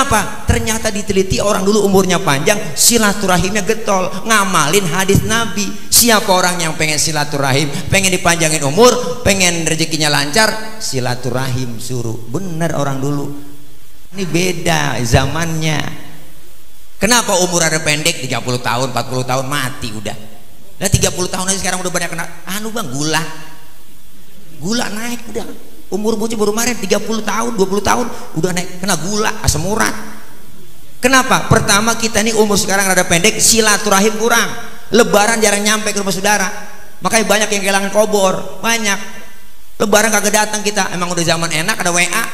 Kenapa? Ternyata diteliti orang dulu umurnya panjang, silaturahimnya getol, ngamalin hadis Nabi. Siapa orang yang pengen silaturahim, pengen dipanjangin umur, pengen rezekinya lancar, silaturahim suruh. Bener orang dulu. Ini beda zamannya. Kenapa umur ada pendek 30 tahun, 40 tahun mati udah. Nah 30 tahun aja sekarang udah banyak kena bang, gula naik udah. Umur bocah baru kemarin 30 tahun 20 tahun udah naik kena gula, asam urat. Kenapa? Pertama kita nih umur sekarang rada pendek, silaturahim kurang, lebaran jarang nyampe ke rumah saudara, makanya banyak yang kehilangan kobor, banyak lebaran kagak datang kita. Emang udah zaman enak ada WA,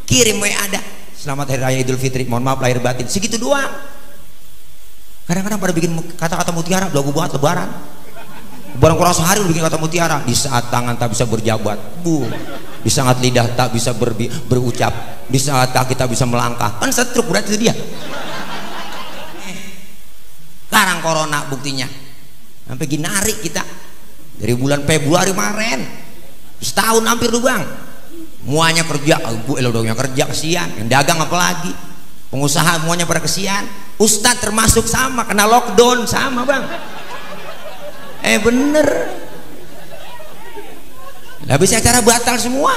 kirim WA ada selamat hari raya Idul Fitri, mohon maaf lahir batin, segitu doang. Kadang-kadang pada bikin kata-kata mutiara, lagu buat lebaran. Lebaran kurang sehari udah bikin kata mutiara. Di saat tangan tak bisa berjabat, di saat lidah tak bisa berucap, di saat kaki tak bisa melangkah, kan setruk berarti dia. Sekarang corona buktinya, sampai gini narik kita dari bulan Februari kemarin, setahun hampir tuh bang. Muanya kerja, elodongnya kerja kesian, yang dagang apalagi, pengusaha semuanya pada kesian. Ustadz termasuk sama, kena lockdown sama bang. Bener. Habis acara batal semua.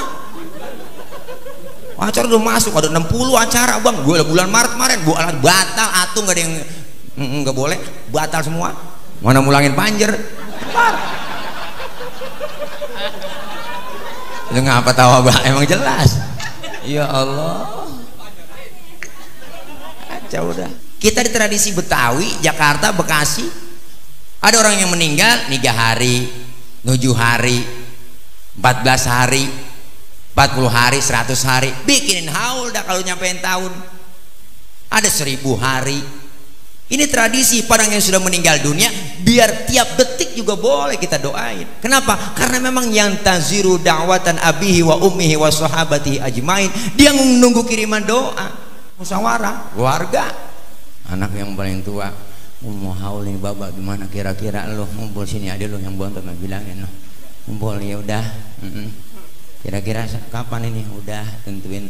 Acara udah masuk ada 60 acara bang. Gue bulan Maret kemarin batal, atung gak ada yang nggak boleh, batal semua. Mana mulangin banjir. Lu ngapa tawa bang? Emang jelas. Ya Allah. Kacau udah. Kita di tradisi Betawi, Jakarta, Bekasi, ada orang yang meninggal 3 hari, 7 hari, 14 hari, 40 hari, 100 hari, bikinin haul dah kalau nyampein tahun. Ada 1000 hari. Ini tradisi orang yang sudah meninggal dunia, biar tiap detik juga boleh kita doain. Kenapa? Karena memang yang taziru da'watan abihi wa ummihi wa sahabatihi ajmain, dia menunggu kiriman doa. Musyawarah keluarga, anak yang paling tua mau haul ini babak gimana kira-kira lo ngumpul sini, ada lo yang bontot nggak bilangin lo ngumpul ya udah. Kira-kira kapan ini? Udah tentuin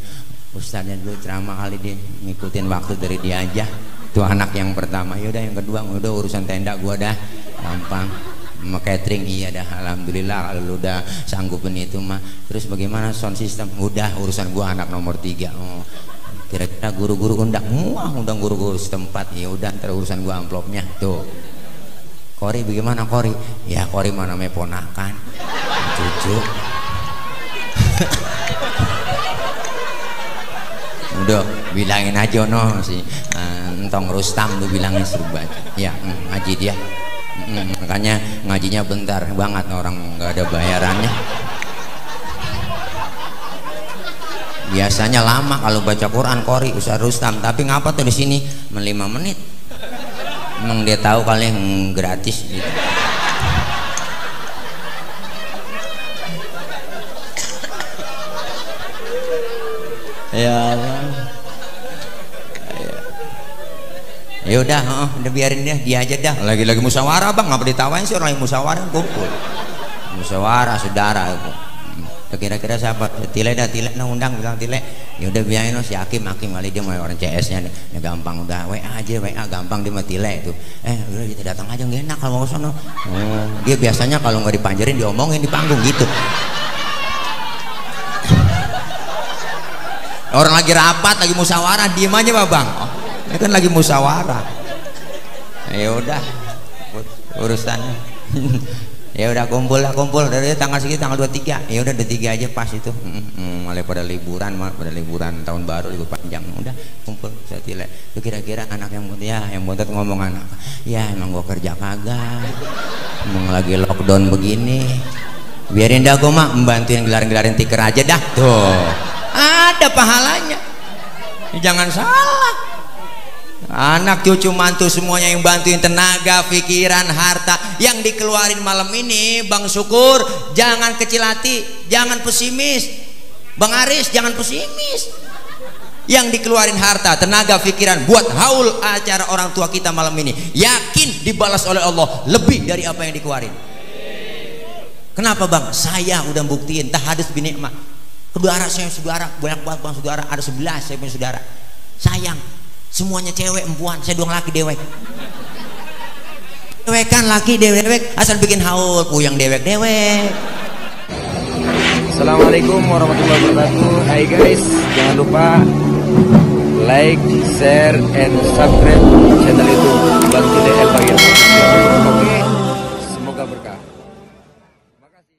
ustadznya dulu ceramah kali, dia ngikutin waktu dari dia aja. Itu anak yang pertama. Ya udah yang kedua udah urusan tenda gua dah gampang, sama catering iya dah alhamdulillah kalau lu udah sanggupin itu mah. Terus bagaimana sound system? Udah urusan gua anak nomor 3. Oh kira-kira guru-guru undang guru-guru setempat. Ya udah ntar urusan gua amplopnya tuh. Kori bagaimana Kori? Ya Kori mana namanya ponakan cucu. Udah bilangin aja no si Entong Rustam lu bilangin suruh baca ya ngaji dia. Makanya ngajinya bentar banget, orang nggak ada bayarannya. Biasanya lama kalau baca Quran Kori Ustaz Rustam, tapi ngapa tuh di sini 5 menit. Emang dia tahu kali yang gratis gitu. Ya Allah. Ya udah biarin dia aja dah. Lagi musyawarah bang, ngapa ditawain sih orang yang musyawarah kumpul. Musyawarah saudara. Kira-kira siapa? Tile undang bilang Tile. Ya udah biarin si Hakim kali dia mau orang CS-nya nih. Ya gampang udah WA aja, WA gampang dia mah Tile itu. Udah kita datang aja nggak enak kalau mau sono. Dia biasanya kalau nggak dipanjerin diomongin di panggung gitu. Orang lagi rapat, lagi musyawarah, diem aja pak bang. Ini kan lagi musyawarah. Ya udah urusannya. Ya udah kumpul dari tanggal segitu tanggal 23. Ya udah 23 aja pas itu. Mulai pada liburan tahun baru libur panjang. Udah kumpul saya Tile. Itu kira-kira anak yang bontot ngomong anak. Ya emang gua kerja kagak. Emang lagi lockdown begini. Biarin dah gua mah membantuin gelarin tiker aja dah tuh. Ada pahalanya. Jangan salah. Anak cucu mantu semuanya yang bantuin tenaga, pikiran, harta yang dikeluarin malam ini, Bang Syukur, jangan kecil hati, jangan pesimis. Bang Aris, jangan pesimis. Yang dikeluarin harta, tenaga, pikiran buat haul acara orang tua kita malam ini, yakin dibalas oleh Allah lebih dari apa yang dikeluarin. Kenapa Bang? Saya udah buktiin tahadus binikmah. Kedua saya saudara, banyak banget bang saudara, ada 11 saya punya saudara. sayang. Semuanya cewek empuan, saya doang laki dewek. Dewekan laki dewek, asal bikin haul puyang dewek. Assalamualaikum warahmatullahi wabarakatuh. Hai guys, jangan lupa like, share, and subscribe channel itu Bang Jude El Bagir. Oke, semoga berkah. Terima kasih.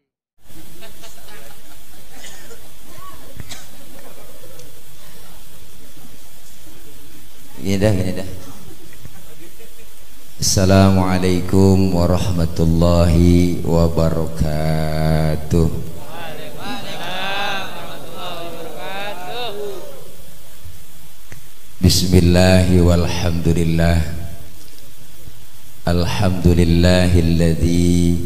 Gini dah. Assalamualaikum warahmatullahi wabarakatuh. Bismillahi walhamdulillah. Alhamdulillahilladzi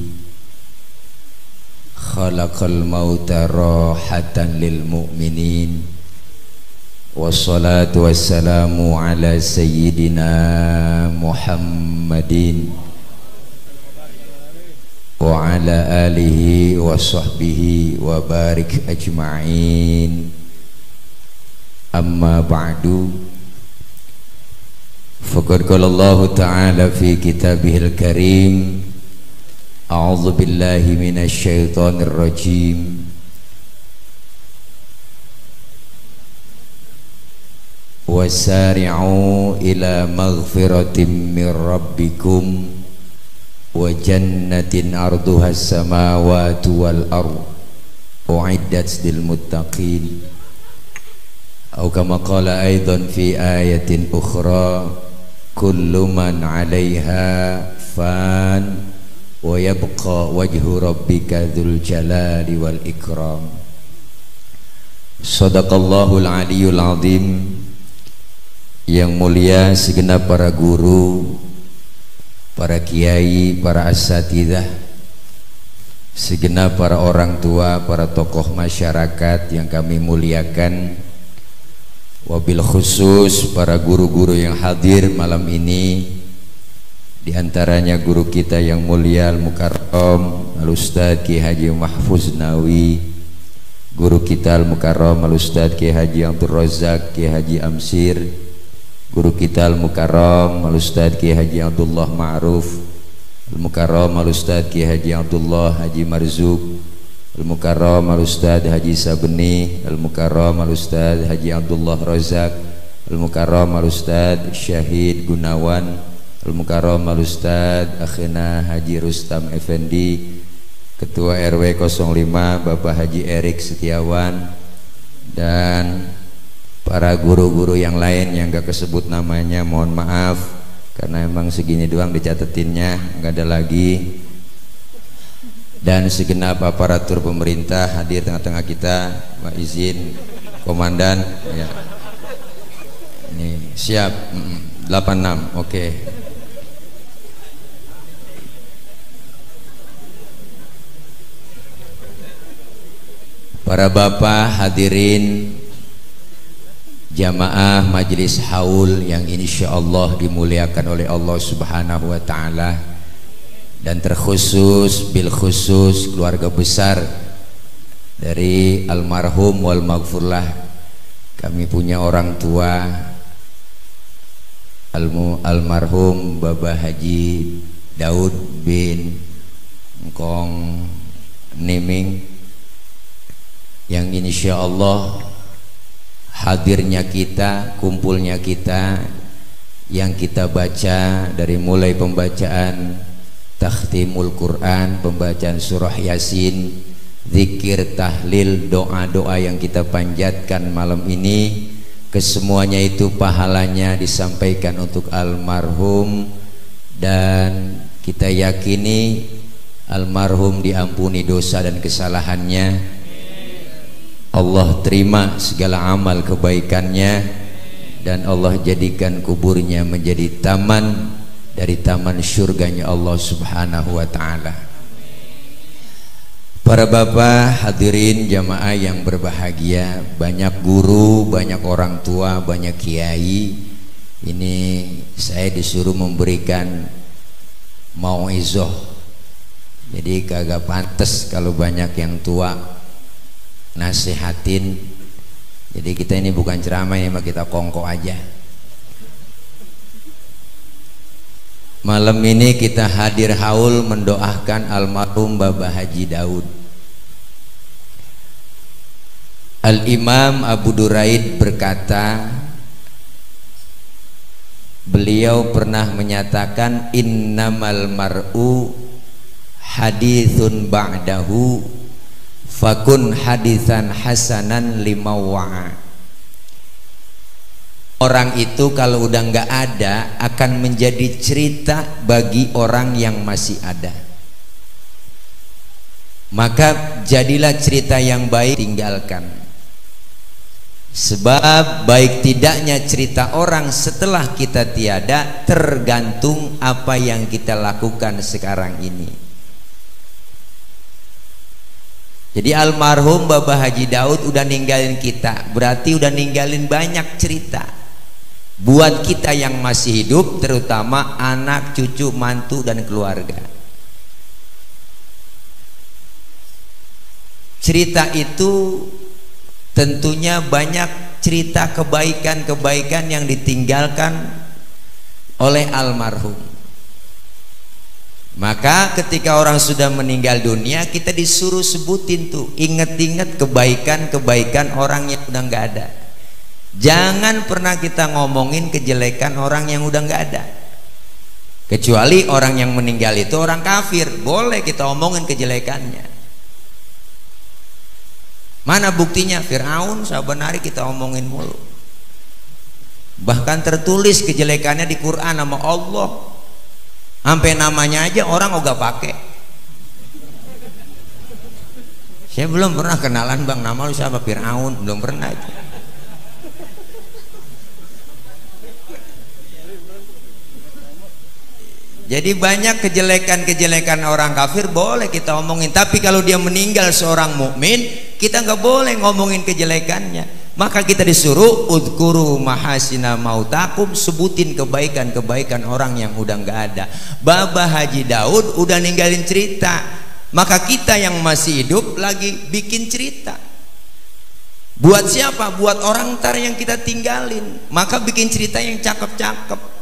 khalaqal mauta rahatan lil mu'minin. Wassalatu wassalamu ala sayyidina Muhammadin wa ala alihi wa sahbihi wa barik ajma'in. Amma ba'du. Faqad qala Allah Ta'ala fi kitabihil karim. A'udzu billahi minasy syaithanir rajim. Wasari'u ila maghfiratin min rabbikum wa jannatin arduhas samawati wal ardh u'iddat lil muttaqin. Atau kama qala aidan fi ayatin ukhra, kullu man 'alaiha fan wa yabqa wajhu rabbika dzul jalali wal ikram. Shadaqallahul aliyyul azim. Yang mulia segenap para guru, para kiai, para asatidzah, segenap para orang tua, para tokoh masyarakat yang kami muliakan, wabil khusus para guru-guru yang hadir malam ini, diantaranya guru kita yang mulia Al-Mukarram Al-Ustadz Ki Haji Mahfuz Nawi, guru kita Al-Mukarram Al-Ustadz Ki Haji Abdul Razak Ki Haji Amsir, guru kita Al-Mukarram Al-Ustadz Ki Haji Abdullah Ma'ruf, Al-Mukarram Al-Ustadz Ki Haji Abdullah Haji Marzuk, Al-Mukarram Al-Ustadz Haji Sabni, Al-Mukarram Al-Ustadz Haji Abdullah Razak, Al-Mukarram Al-Ustadz Syahid Gunawan, Al-Mukarram Al-Ustadz Akhina Haji Rustam Effendi, Ketua RW 05 Bapak Haji Erik Setiawan, dan para guru-guru yang lain yang gak kesebut namanya, mohon maaf karena emang segini doang dicatetinnya, gak ada lagi. Dan segenap aparatur pemerintah hadir tengah-tengah kita. Pak izin komandan ya. Ini siap 86 oke. Para bapak hadirin jamaah majelis haul yang insyaallah dimuliakan oleh Allah Subhanahu wa taala, dan terkhusus bil khusus keluarga besar dari almarhum wal maghfurlah. Kami punya orang tua almarhum Bapak Haji Daud bin Ngkong Niming, yang insyaallah hadirnya kita, kumpulnya kita, yang kita baca dari mulai pembacaan takhtimul Quran, pembacaan surah Yasin, zikir, tahlil, doa-doa yang kita panjatkan malam ini, kesemuanya itu pahalanya disampaikan untuk almarhum, dan kita yakini almarhum diampuni dosa dan kesalahannya. Allah terima segala amal kebaikannya, dan Allah jadikan kuburnya menjadi taman dari taman surganya Allah Subhanahu wa ta'ala. Para bapak hadirin jamaah yang berbahagia, banyak guru, banyak orang tua, banyak kiai. Ini saya disuruh memberikan mau'izoh, jadi kagak pantas kalau banyak yang tua nasihatin, Jadi kita ini bukan ceramah, ini mah kita kongko aja. Malam ini kita hadir haul mendoakan almarhum Bapak Haji Daud. Al-Imam Abu Duraid berkata, beliau pernah menyatakan innamal mar'u hadithun ba'dahu fakun hadithan hasanan limawa'a. Orang itu kalau udah nggak ada akan menjadi cerita bagi orang yang masih ada. Maka jadilah cerita yang baik, tinggalkan. Sebab baik tidaknya cerita orang setelah kita tiada tergantung apa yang kita lakukan sekarang ini. Jadi almarhum Bapak Haji Daud udah ninggalin kita, berarti udah ninggalin banyak cerita buat kita yang masih hidup, terutama anak, cucu, mantu, dan keluarga. Cerita itu tentunya banyak cerita kebaikan-kebaikan yang ditinggalkan oleh almarhum. Maka ketika orang sudah meninggal dunia, kita disuruh sebutin tuh, inget-inget kebaikan-kebaikan orang yang udah nggak ada. Jangan pernah kita ngomongin kejelekan orang yang udah nggak ada. Kecuali orang yang meninggal itu orang kafir, boleh kita omongin kejelekannya. Mana buktinya? Fir'aun saban hari kita omongin mulu. Bahkan tertulis kejelekannya di Quran sama Allah. Sampai namanya aja orang ogah pakai. Saya belum pernah kenalan, bang, nama lu siapa? Fir'aun, belum pernah itu. Jadi banyak kejelekan-kejelekan orang kafir boleh kita omongin, tapi kalau dia meninggal seorang mukmin, kita nggak boleh ngomongin kejelekannya. Maka kita disuruh udhkuru mahasina mautakum, sebutin kebaikan-kebaikan orang yang udah nggak ada. Bapak Haji Daud udah ninggalin cerita, maka kita yang masih hidup lagi bikin cerita. Buat siapa? Buat orang ntar yang kita tinggalin. Maka bikin cerita yang cakep-cakep.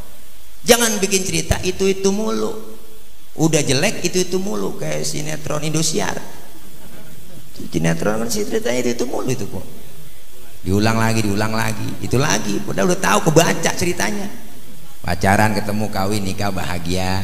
Jangan bikin cerita itu mulu. Udah jelek itu mulu, kayak sinetron Indosiar. Sinetron kan ceritanya itu mulu itu kok. Diulang lagi, itu lagi. Udah tahu, kebaca ceritanya. Pacaran, ketemu, kawin, nikah, bahagia.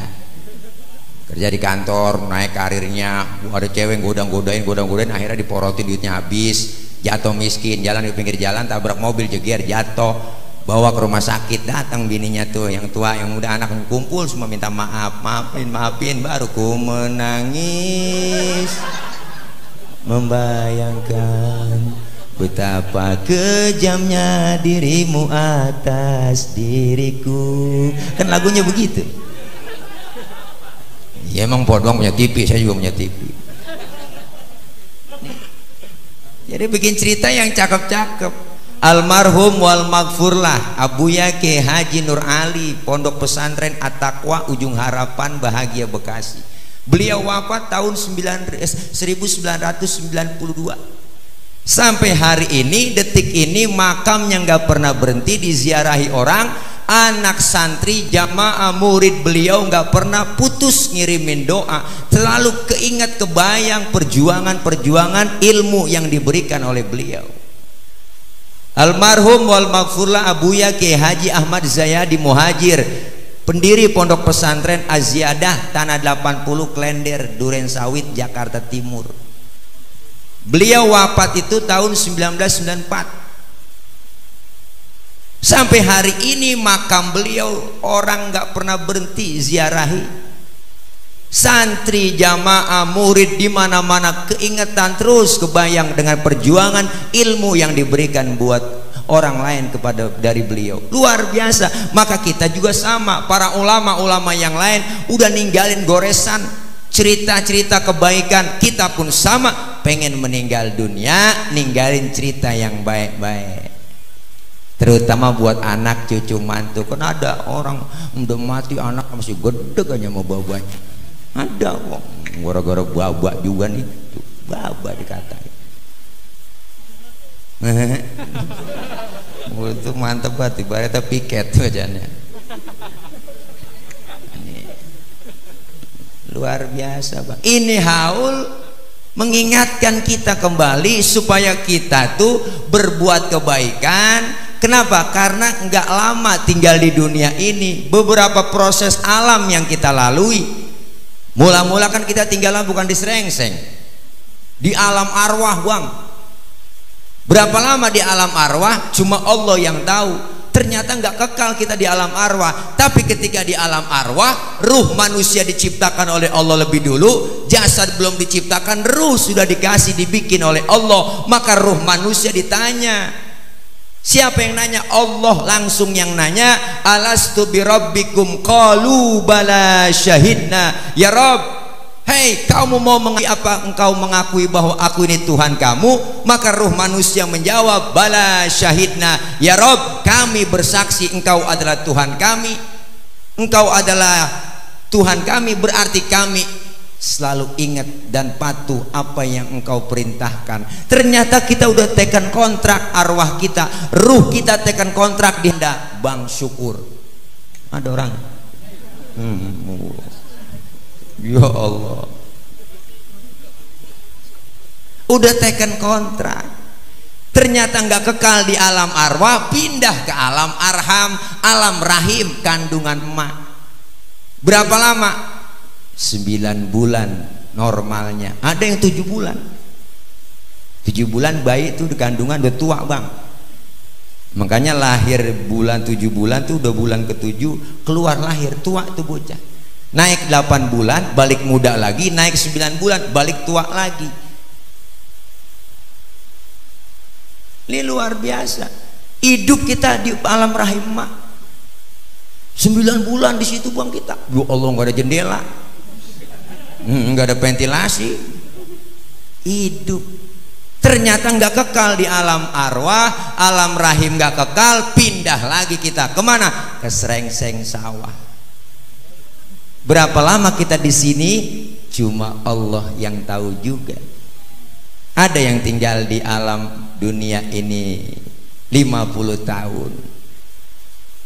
Kerja di kantor, naik karirnya, ada cewek godang-godain, akhirnya diporotin, duitnya habis, jatuh miskin, jalan di pinggir jalan, tabrak mobil, jeger, jatuh. Bawa ke rumah sakit, datang bininya tuh yang tua, yang muda, anak kumpul semua minta maaf, maafin, baru ku menangis membayangkan betapa kejamnya dirimu atas diriku. Kan lagunya begitu. Ya emang podong punya TV, saya juga punya TV. Jadi bikin cerita yang cakep-cakep. Almarhum wal maghfurlah Abuya Kiai Haji Nur Ali, Pondok Pesantren At-Taqwa, Ujung Harapan, Bahagia, Bekasi. Beliau wafat tahun 1992. Sampai hari ini, detik ini, makamnya nggak pernah berhenti diziarahi orang. Anak santri, jamaah, murid beliau nggak pernah putus ngirimin doa. Selalu keingat, kebayang perjuangan ilmu yang diberikan oleh beliau. Almarhum wal maghfurlah Abuya Kiai Haji Ahmad Zayadi Muhajir, pendiri Pondok Pesantren Az-Ziyadah Tanah 80 Klender, Duren Sawit, Jakarta Timur. Beliau wafat itu tahun 1994. Sampai hari ini makam beliau orang nggak pernah berhenti ziarahi. Santri, jamaah, murid di mana-mana keingetan terus, kebayang dengan perjuangan ilmu yang diberikan buat orang lain kepada dari beliau. Luar biasa. Maka kita juga sama, para ulama-ulama yang lain udah ninggalin goresan cerita-cerita kebaikan. Kita pun sama, pengen meninggal dunia ninggalin cerita yang baik-baik. Terutama buat anak, cucu, mantu. Kan ada orang udah mati anak masih gede aja mau babanya. Ada kok, gara-gara babak juga nih, babak dikatain. Itu mantep banget, ibaratnya piket bacanya. Luar biasa Bang. Ini haul mengingatkan kita kembali supaya kita tuh berbuat kebaikan. Kenapa? Karena nggak lama tinggal di dunia ini. Beberapa proses alam yang kita lalui. Mula-mula kan kita tinggalnya bukan di serengseng, di alam arwah Bang. Berapa lama di alam arwah cuma Allah yang tahu. Ternyata nggak kekal kita di alam arwah. Tapi ketika di alam arwah, ruh manusia diciptakan oleh Allah lebih dulu. Jasad belum diciptakan, ruh sudah dikasih, dibikin oleh Allah. Maka ruh manusia ditanya. Siapa yang nanya? Allah langsung yang nanya. Alastu birabbikum qalu bala syahidna. Ya Rabb, hei, kamu mau apa engkau mengakui bahwa aku ini Tuhan kamu? Maka ruh manusia menjawab, bala syahidna. Ya Rob, kami bersaksi engkau adalah Tuhan kami. Engkau adalah Tuhan kami, berarti kami selalu ingat dan patuh apa yang engkau perintahkan. Ternyata kita udah tekan kontrak arwah kita, ruh kita tekan kontrak di Bang syukur. Ada orang ya Allah, udah tekan kontrak, ternyata nggak kekal di alam arwah, pindah ke alam arham, alam rahim, kandungan emak. Berapa lama? 9 bulan normalnya. Ada yang 7 bulan. 7 bulan bayi itu di kandungan udah tua Bang. Makanya lahir bulan 7 bulan tuh udah bulan ke-7 keluar lahir tua tuh bocah. Naik 8 bulan balik muda lagi, naik 9 bulan balik tua lagi. Ini luar biasa. Hidup kita di alam rahim mak. 9 bulan di situ Bang kita. Ya Allah, nggak ada jendela, nggak ada ventilasi. Hidup. Ternyata nggak kekal di alam arwah, alam rahim nggak kekal, pindah lagi kita kemana? Ke serengseng sawah. Berapa lama kita di sini? Cuma Allah yang tahu juga. Ada yang tinggal di alam dunia ini 50 tahun.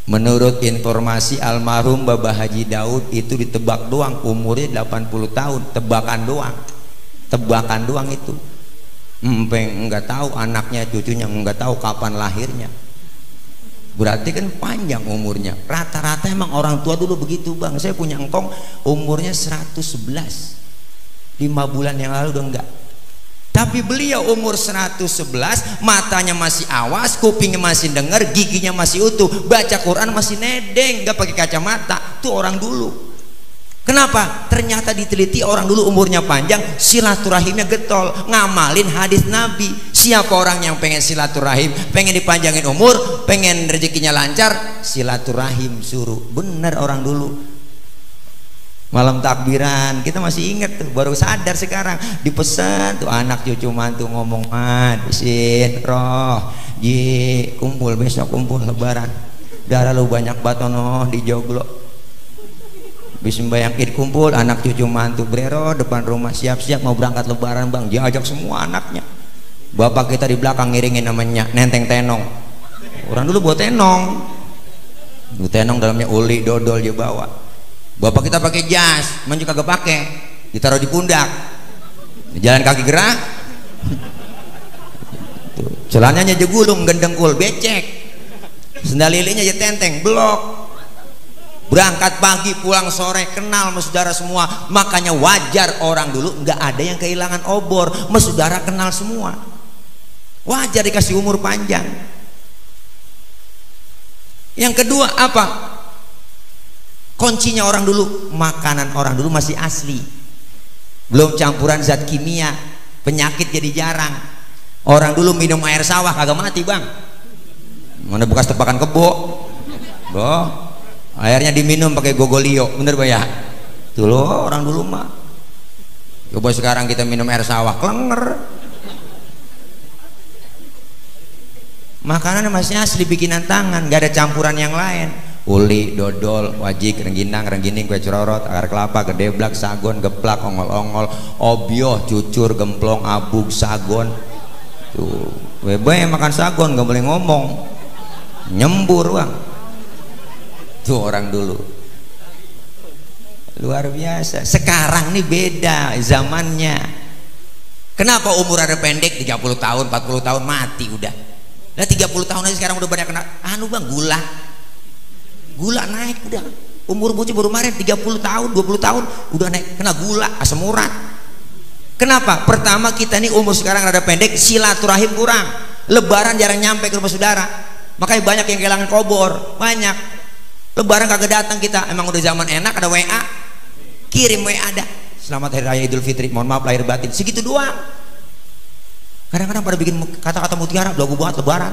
Menurut informasi almarhum Bapak Haji Daud itu ditebak doang umurnya 80 tahun, tebakan doang. Tebakan doang itu. Enggak tahu anaknya, cucunya, enggak tahu kapan lahirnya. Berarti kan panjang umurnya. Rata-rata emang orang tua dulu begitu Bang. Saya punya engkong umurnya 111. 5 bulan yang lalu udah enggak. Tapi beliau umur 111, matanya masih awas, kupingnya masih dengar, giginya masih utuh, baca Quran masih nedeng, enggak pakai kacamata. Itu orang dulu. Kenapa? Ternyata diteliti orang dulu umurnya panjang, silaturahimnya getol, ngamalin hadis Nabi. Siapa orang yang pengen silaturahim, pengen dipanjangin umur, pengen rezekinya lancar, silaturahim suruh. Bener orang dulu. Malam takbiran kita masih ingat tuh, baru sadar sekarang dipesan tuh anak cucu mantu ngomong, bisin roh ji kumpul besok, kumpul lebaran, darah lu banyak batono di joglo, bis sembahyang id kumpul anak cucu mantu brero depan rumah siap-siap mau berangkat lebaran Bang, dia ajak semua anaknya. Bapak kita di belakang ngiringin namanya nenteng tenong. Orang dulu buat tenong, lu tenong dalamnya uli dodol dia bawa. Bapak kita pakai jas, manju kagak pakai, ditaruh di pundak, jalan kaki gerah, celananya aja gulung, gendengkul, becek, sendal lilinya aja tenteng, blok. Berangkat pagi, pulang sore, kenal sama saudara semua. Makanya wajar orang dulu nggak ada yang kehilangan obor, sama saudara kenal semua. Wajar dikasih umur panjang. Yang kedua apa? Kuncinya orang dulu, makanan orang dulu masih asli, belum campuran zat kimia, penyakit jadi jarang. Orang dulu minum air sawah kagak mati Bang, mana bekas tebakan kebo, boh, airnya diminum pakai gogolio, bener Bang ya? Tuh loh orang dulu mah. Coba sekarang kita minum air sawah, klenger. Makanannya masih asli, bikinan tangan, gak ada campuran yang lain. Uli, dodol, wajik, rengginang, renggining, kue curorot, akar kelapa, gedeblak, sagon, geplak, ongol-ongol, obioh, cucur, gemplong, abug, sagon, tuh bebe makan sagon nggak boleh ngomong, nyembur bang. Tuh orang dulu luar biasa. Sekarang nih beda zamannya. Kenapa umur ada pendek 30 tahun 40 tahun mati udah. Nah 30 tahun aja sekarang udah banyak kena anu bang, gula naik udah. Umur bocah baru kemarin 30 tahun 20 tahun udah naik kena gula, asam urat. Kenapa? Pertama kita nih umur sekarang rada pendek, silaturahim kurang, lebaran jarang nyampe ke rumah saudara, makanya banyak yang kehilangan kobor, banyak. Lebaran kagak datang kita, emang udah zaman enak ada WA, kirim WA ada, selamat hari raya Idul Fitri, mohon maaf lahir batin, segitu doang. Kadang-kadang pada bikin kata-kata mutiara, belagu banget lebaran.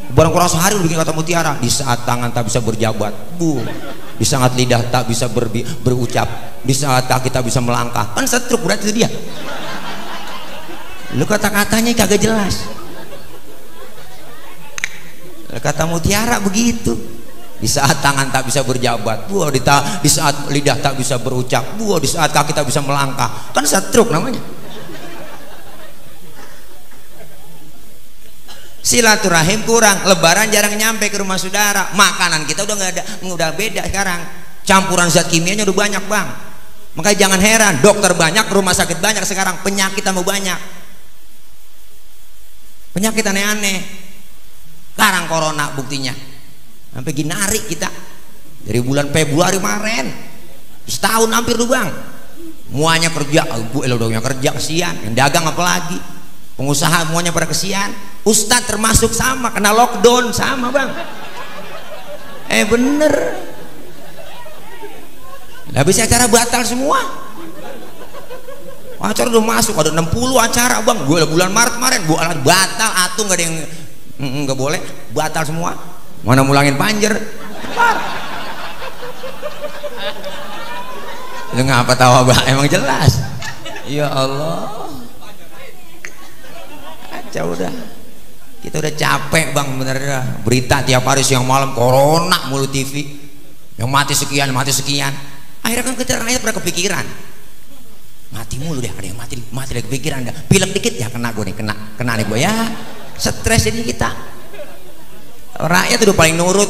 Lebaran kurang sehari udah bikin kata mutiara. Di saat tangan tak bisa berjabat, di saat lidah tak bisa berucap, di saat kaki tak bisa melangkah, kan setruk berarti itu dia. Lu kata-katanya kagak jelas. Kata mutiara begitu. Di saat tangan tak bisa berjabat, di saat lidah tak bisa berucap, di saat kaki tak bisa melangkah, kan setruk namanya. Silaturahim kurang, lebaran jarang nyampe ke rumah saudara, makanan kita udah nggak ada, udah beda sekarang, campuran zat kimianya udah banyak bang. Makanya jangan heran, dokter banyak, rumah sakit banyak sekarang, penyakit tambah banyak, penyakit aneh-aneh. Sekarang corona buktinya, sampai ginari kita dari bulan Februari kemarin, setahun hampir tuh bang. Muanya kerja, gue udah kerja kesian, yang dagang apalagi, pengusaha semuanya pada kesian. Ustadz termasuk sama, kena lockdown sama bang. Bener. Habis acara batal semua. Acara udah masuk, ada 60 acara bang. Gue bulan Maret kemarin, gue batal, atung gak ada yang nggak boleh, batal semua. Mana mulangin banjir. Lu ngapa tawa bang? Emang jelas. Ya Allah. Aja udah. Kita udah capek bang bener dah. Berita tiap hari siang malam corona mulu TV, yang mati sekian. Akhirnya kan kita rakyat pada kepikiran, mati mulu deh, ada yang mati lagi kepikiran dah. Pilek dikit ya kena gue nih, kena nih gue ya, stres ini kita. Rakyat udah paling nurut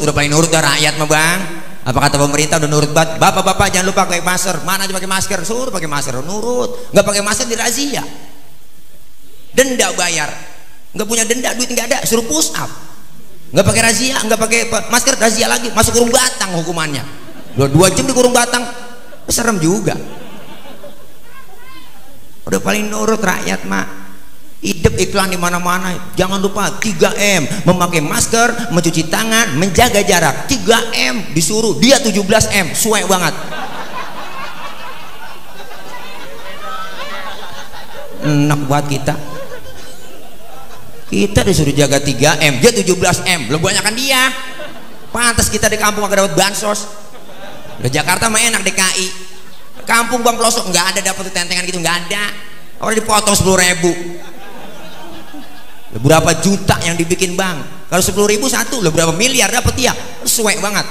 dah rakyat mah bang. Apa kata pemerintah udah nurut banget. Bapak-bapak jangan lupa pakai masker. Mana aja pakai masker, suruh pakai masker, nurut. Nggak pakai masker dirazia, denda bayar. Nggak punya denda, duit nggak ada, suruh push up. Nggak pakai razia, nggak pakai masker, razia lagi, masuk kurung batang hukumannya. 2 jam di kurung batang, serem juga. Udah paling nurut rakyat mah. Hidup iklan di mana-mana. Jangan lupa 3M, memakai masker, mencuci tangan, menjaga jarak. 3M disuruh, dia 17M, suwe banget. Enak buat kita. Kita disuruh jaga 3M, dia 17M, belum banyakan dia. Pantas kita di kampung agak dapat bansos. Di Jakarta mah enak, DKI. Kampung bang pelosok nggak ada dapat tentengan gitu, nggak ada. Orang dipotong 10.000. Berapa juta yang dibikin bang? Kalau 10.000 satu, berapa miliar dapat dia? Suwe banget.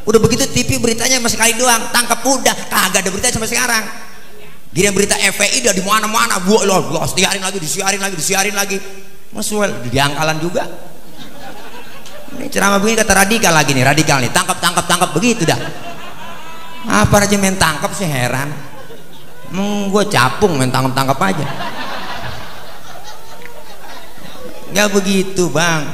Udah begitu TV beritanya masih sekali doang, tangkap udah, kagak ada berita sampai sekarang. Gini berita FPI udah di mana-mana, disiarin lagi. Masual di angkalan juga. Ini ceramah begini kata radikal lagi nih, tangkap begitu dah. Apa aja main tangkap sih, heran. Gue capung main tangkap aja. Gak begitu bang.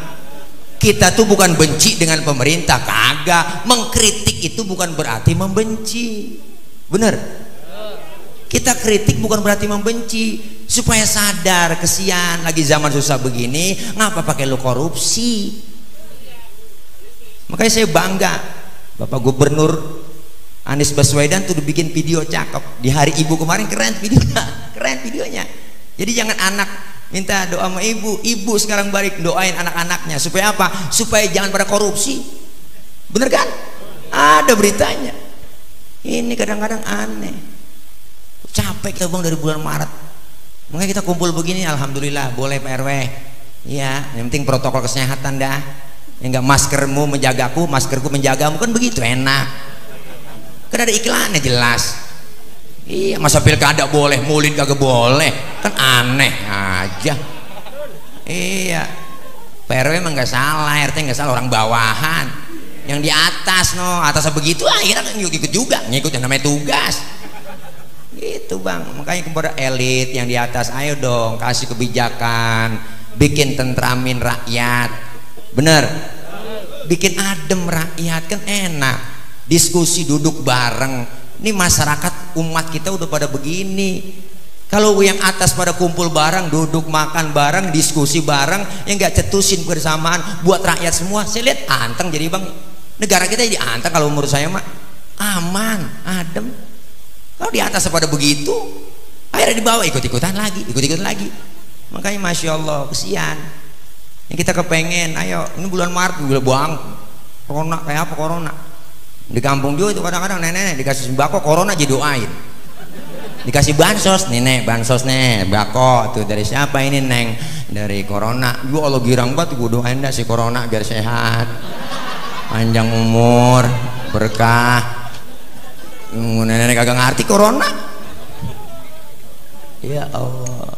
Kita tuh bukan benci dengan pemerintah, kagak. Mengkritik itu bukan berarti membenci, bener. Kita kritik bukan berarti membenci, supaya sadar, kesian lagi zaman susah begini, ngapa pakai lu korupsi. Makanya saya bangga, Bapak Gubernur Anies Baswedan tuh udah bikin video cakep di hari ibu kemarin, keren videonya. Jadi jangan anak minta doa sama ibu sekarang balik doain anak-anaknya supaya apa? Supaya jangan pada korupsi, bener kan? Ada beritanya. Ini kadang-kadang aneh. Capek kita bang dari bulan Maret, makanya kita kumpul begini. Alhamdulillah boleh Pak RW ya, yang penting protokol kesehatan dah. Enggak maskermu menjagaku, maskerku menjagamu, kan begitu enak. Kan ada iklannya jelas. Iya, masa pilkada boleh, maulid kagak boleh, kan aneh aja. Iya, PRW emang nggak salah, RT nggak salah, orang bawahan. Yang di atas atasnya begitu akhirnya ngikut juga, ngikut yang namanya tugas. Gitu bang, makanya kepada elit yang di atas, ayo dong kasih kebijakan, bikin tentramin rakyat, bener, bikin adem rakyat kan enak, diskusi duduk bareng. Ini masyarakat umat kita udah pada begini. Kalau yang atas pada kumpul bareng, duduk makan bareng, diskusi bareng, yang nggak cetusin bersamaan buat rakyat semua, saya lihat anteng jadi bang. Negara kita jadi anteng kalau menurut saya mah aman, adem. Kalau di atas pada begitu, akhirnya di bawah ikut-ikutan lagi. Makanya masya Allah kesian. Yang kita kepengen, ayo ini bulan Maret udah buang corona kayak apa corona. Di kampung juga itu kadang-kadang nenek dikasih sembako corona jadi doain. Dikasih bansos nih nek, bansos nih bako tuh dari siapa ini neng, dari corona. Ya Allah girang banget gue doain dah si corona biar sehat, panjang umur, berkah. Nenek kagak ngerti corona. Ya Allah,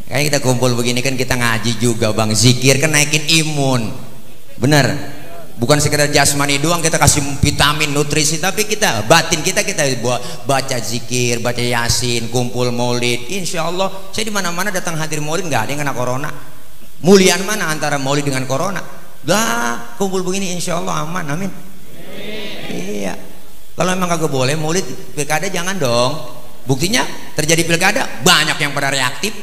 kayak kita kumpul begini kan kita ngaji juga bang, zikir kan naikin imun, bener. Bukan sekedar jasmani doang kita kasih vitamin nutrisi, tapi kita batin kita baca zikir, baca yasin, kumpul maulid. Insya Allah saya di mana-mana datang hadir maulid nggak ada yang kena corona. Mulian mana antara maulid dengan corona? Dah kumpul begini insya Allah aman, amin. Iya. Kalau memang kagak boleh maulid pilkada jangan dong. Buktinya terjadi pilkada banyak yang pada reaktif.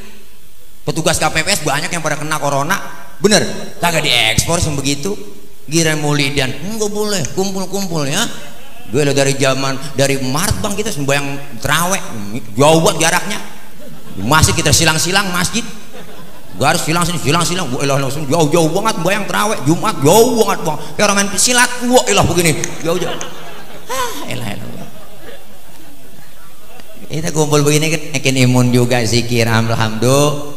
Petugas KPPS banyak yang pada kena corona. Bener? Kagak diekspor yang begitu. Gira maulidan nggak boleh kumpul-kumpul ya. Gue dari Maret bang kita sembahyang terawih jauh banget jaraknya, masih kita silang-silang masjid, gue harus silang jauh banget sembahyang terawih Jumat jauh banget bang, kayak orang main silat begini jauh. Kita kumpul begini kan naikin imun juga, zikir alhamdulillah.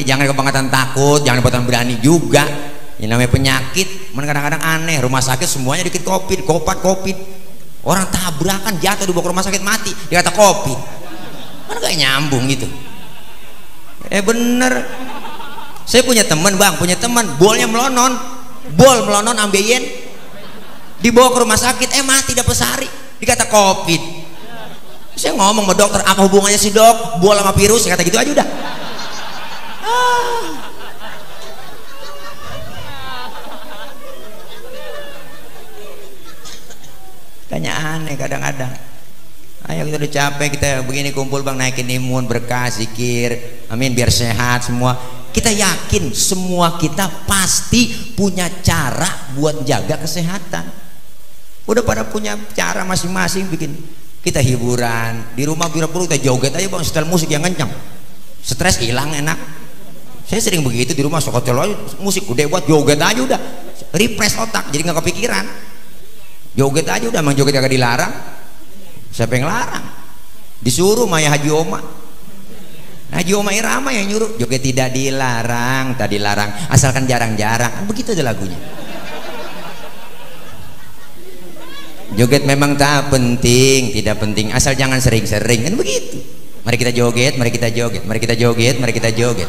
Jangan kebangetan takut, jangan kebangetan berani juga. Ini namanya penyakit, kadang-kadang aneh, rumah sakit semuanya dikit covid, orang tabrakan jatuh dibawa ke rumah sakit mati, dikata covid, mana gak nyambung gitu. Bener, saya punya teman bang, bolnya melonon, ambeien, dibawa ke rumah sakit, mati dapat sehari, dikata covid. Saya ngomong sama dokter, apa hubungannya sih dok, bol sama virus, kata gitu aja udah. Tanya aneh kadang-kadang. Ayo kita udah capek, kita begini kumpul bang, naikin imun, berkah, zikir, amin biar sehat semua. Kita yakin semua kita pasti punya cara buat jaga kesehatan. Udah pada punya cara masing-masing bikin kita hiburan di rumah, biro-biro kita joget aja bang, setel musik yang kencang, stres hilang enak. Saya sering begitu di rumah, sokotel aja musik udah buat joget aja udah, refresh otak jadi nggak kepikiran. Joget aja udah, emang joget kagak dilarang. Siapa yang larang? Disuruh Maya Haji Oma. Haji Oma Irama yang nyuruh. Joget tidak dilarang, tak dilarang, asalkan jarang-jarang. Kan begitu aja lagunya. Joget memang tak penting, tidak penting, asal jangan sering-sering. Kan begitu. Mari kita joget, mari kita joget, mari kita joget, mari kita joget.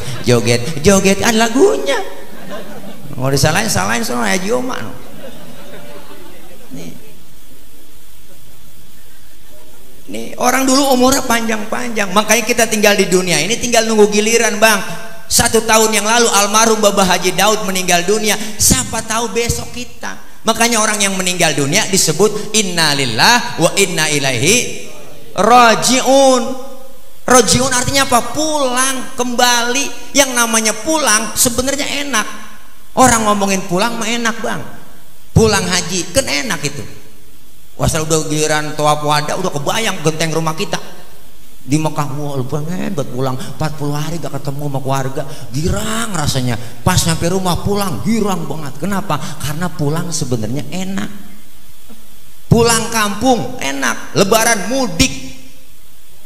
Joget kan lagunya. Mau disalahin sama Haji Oma. Nih orang dulu umurnya panjang-panjang, makanya kita tinggal di dunia ini tinggal nunggu giliran bang. 1 tahun yang lalu almarhum Bapak Haji Daud meninggal dunia, siapa tahu besok kita. Makanya orang yang meninggal dunia disebut innalillah wa inna ilaihi rajiun. Rajiun artinya apa? Pulang, kembali. Yang namanya pulang sebenarnya enak. Orang ngomongin pulang mah enak bang, pulang haji kan enak itu. Wasal udah giliran tawaf wada udah kebayang genteng rumah kita di Mekah. Wah pengen buat pulang 40 hari gak ketemu sama keluarga, girang rasanya. Pas sampai rumah pulang girang banget. Kenapa? Karena pulang sebenarnya enak. Pulang kampung enak, lebaran mudik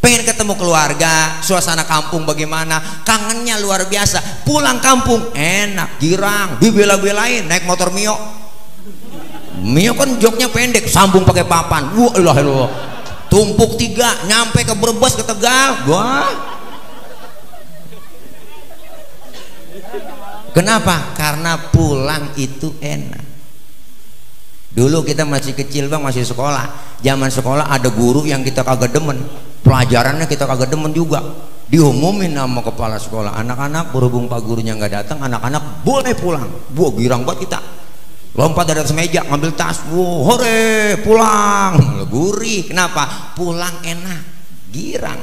pengen ketemu keluarga, suasana kampung bagaimana, kangennya luar biasa. Pulang kampung enak, girang, dibela-belain naik motor Mio. Mio kan joknya pendek, sambung pakai papan. Wah ilah, tumpuk 3 nyampe ke Brebes, ke Tegal. Wah Kenapa? Karena pulang itu enak. Dulu kita masih kecil bang, masih sekolah. Zaman sekolah ada guru yang kita kagak demen, pelajarannya kita kagak demen juga. Diumumin sama kepala sekolah, anak-anak berhubung pak gurunya nggak datang, anak-anak boleh pulang. Wah girang banget kita, lompat dari atas meja ngambil tas, wah hore pulang, gurih. Kenapa? Pulang enak, girang.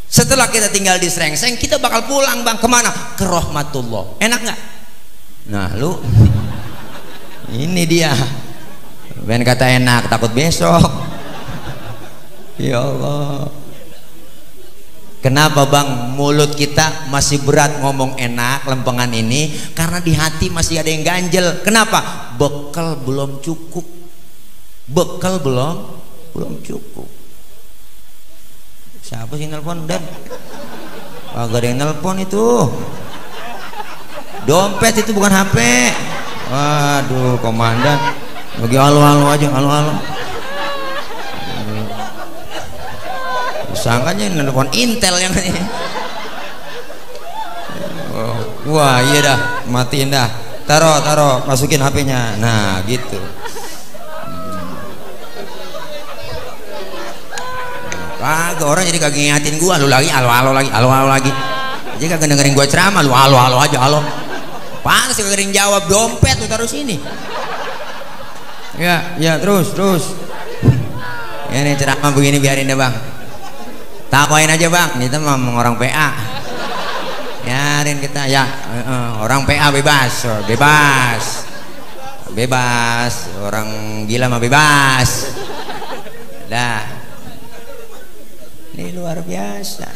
Setelah kita tinggal di Srengseng, kita bakal pulang bang, kemana? Ke Rahmatullah. Enak nggak? Nah lu ini dia, ben kata enak takut besok. Ya Allah, kenapa bang mulut kita masih berat ngomong enak lempengan ini? Karena di hati masih ada yang ganjel. Kenapa? Bekal belum cukup. Bekal belum cukup. Siapa sih nelpon dan? Agak ada yang nelpon itu. Dompet itu bukan HP. Waduh komandan. Lagi halo-halo aja, halo-halo. Sangkanya nelpon Intel yang ini. Wah iya dah, matiin dah. Taruh, masukin HP-nya. Nah gitu. Kagak, orang jadi kagak ngingatin gua, lu lagi halo lagi. Jadi kagak dengerin gua ceramah, lu halo aja, halo. Panas kagak ada yang jawab, dompet lu taruh sini. Ya terus. Ini ceramah begini biarin deh bang. Takwain aja bang, kita mah orang PA. Biarin kita ya, orang PA bebas, orang gila mah bebas. Dah. Ini luar biasa.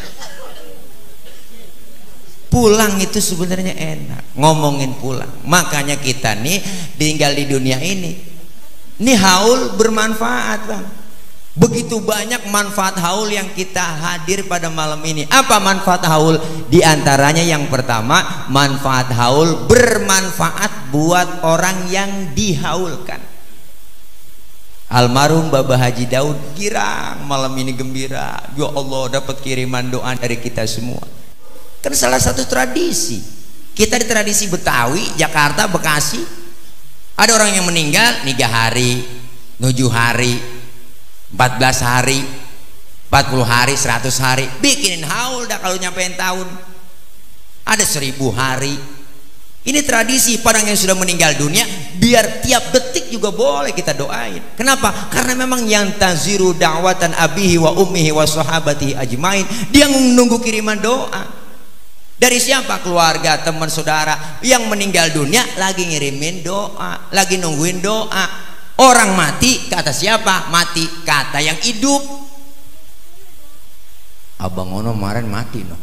Pulang itu sebenarnya enak. Ngomongin pulang. Makanya kita nih tinggal di dunia ini. Ini haul bermanfaat bang. Begitu banyak manfaat haul yang kita hadir pada malam ini. Apa manfaat haul? Di antaranya yang pertama, manfaat haul bermanfaat buat orang yang dihaulkan. Almarhum Bapak Haji Daud girang malam ini gembira. Ya Allah dapat kiriman doa dari kita semua. Kan salah satu tradisi kita di tradisi Betawi, Jakarta, Bekasi. Ada orang yang meninggal 3 hari, 7 hari, 14 hari, 40 hari, 100 hari. Bikinin haul dah kalau nyampein tahun. Ada 1000 hari. Ini tradisi pada yang sudah meninggal dunia, biar tiap detik juga boleh kita doain. Kenapa? Karena memang yang taziru da'watan abihi wa ummihi wa sahabatihi ajmain, dia menunggu kiriman doa. Dari siapa? Keluarga, teman, saudara yang meninggal dunia lagi ngirimin doa, lagi nungguin doa. Orang mati kata siapa? Mati kata yang hidup. Abang Ono kemarin mati no.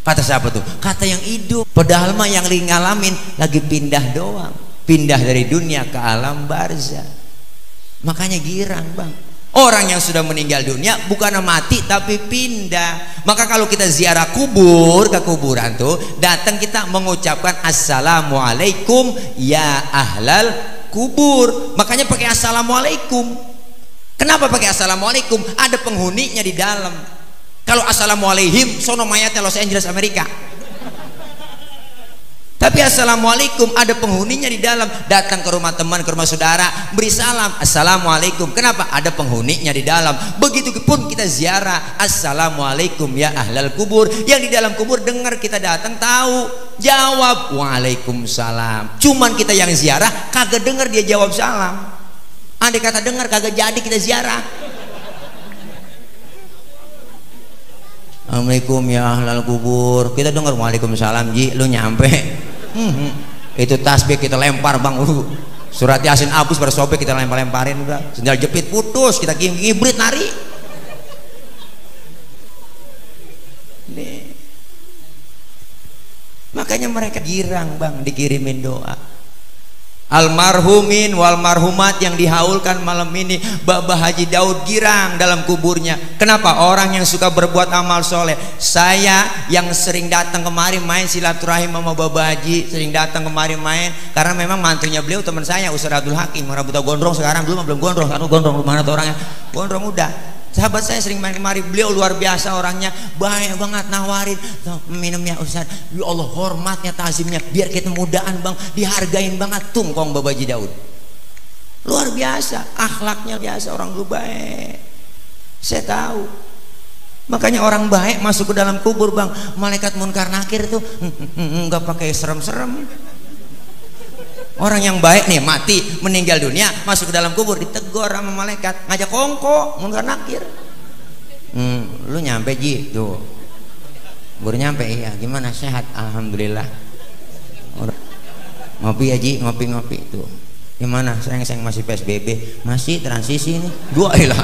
Kata siapa tuh? Kata yang hidup. Padahal mah yang lagi ngalamin lagi pindah doang, pindah dari dunia ke alam barzah. Makanya girang bang. Orang yang sudah meninggal dunia bukan mati tapi pindah. Maka kalau kita ziarah kubur, ke kuburan tuh datang kita mengucapkan assalamualaikum ya ahlal kubur. Makanya pakai assalamualaikum. Kenapa pakai assalamualaikum? Ada penghuninya di dalam. Kalau assalamualaikum sono mayatnya Los Angeles Amerika. Tapi assalamualaikum ada penghuninya di dalam. Datang ke rumah teman, ke rumah saudara, beri salam assalamualaikum. Kenapa? Ada penghuninya di dalam. Begitu pun kita ziarah assalamualaikum ya ahlal kubur. Yang di dalam kubur dengar kita datang tahu, jawab waalaikumsalam. Cuman kita yang ziarah kagak dengar dia jawab salam. Andai kata dengar kagak jadi kita ziarah. Assalamualaikum ya ahlal kubur. Kita dengar waalaikumsalam ji, lu nyampe. Itu tasbih kita lempar bang. Surat Yasin abus bersobek kita lempar-lemparin udah. Sendal jepit putus kita ngibrit nari. Nih. Makanya mereka girang bang dikirimin doa. Almarhumin wal marhumat yang dihaulkan malam ini, Bapak Haji Daud girang dalam kuburnya. Kenapa? Orang yang suka berbuat amal soleh. Saya yang sering datang kemari main silaturahim sama Bapak Haji, sering datang kemari main karena memang mantunya beliau teman saya Ustaz Abdul Hakim, orang buta gondrong sekarang, dulu belum gondrong, karena gondrong mana tuh orangnya? Gondrong udah. Sahabat saya sering main kemari, beliau luar biasa orangnya, baik banget, nawarin minum ya Ustaz. Ya Allah, hormatnya, tazimnya, biar kita mudaan bang, dihargain banget. Tungkong Babaji Daud luar biasa, akhlaknya biasa, orang lu baik. Saya tahu. Makanya orang baik masuk ke dalam kubur bang, malaikat munkar nakir tuh nggak pakai serem-serem. Orang yang baik nih mati meninggal dunia masuk ke dalam kubur ditegur sama malaikat, ngajak kongko munkar nakir. Lu nyampe Ji tuh, baru nyampe. Iya, gimana, sehat? Alhamdulillah. Ngopi ya Ji, ngopi tuh. Gimana? Sayang masih PSBB, masih transisi nih. Dua ilah.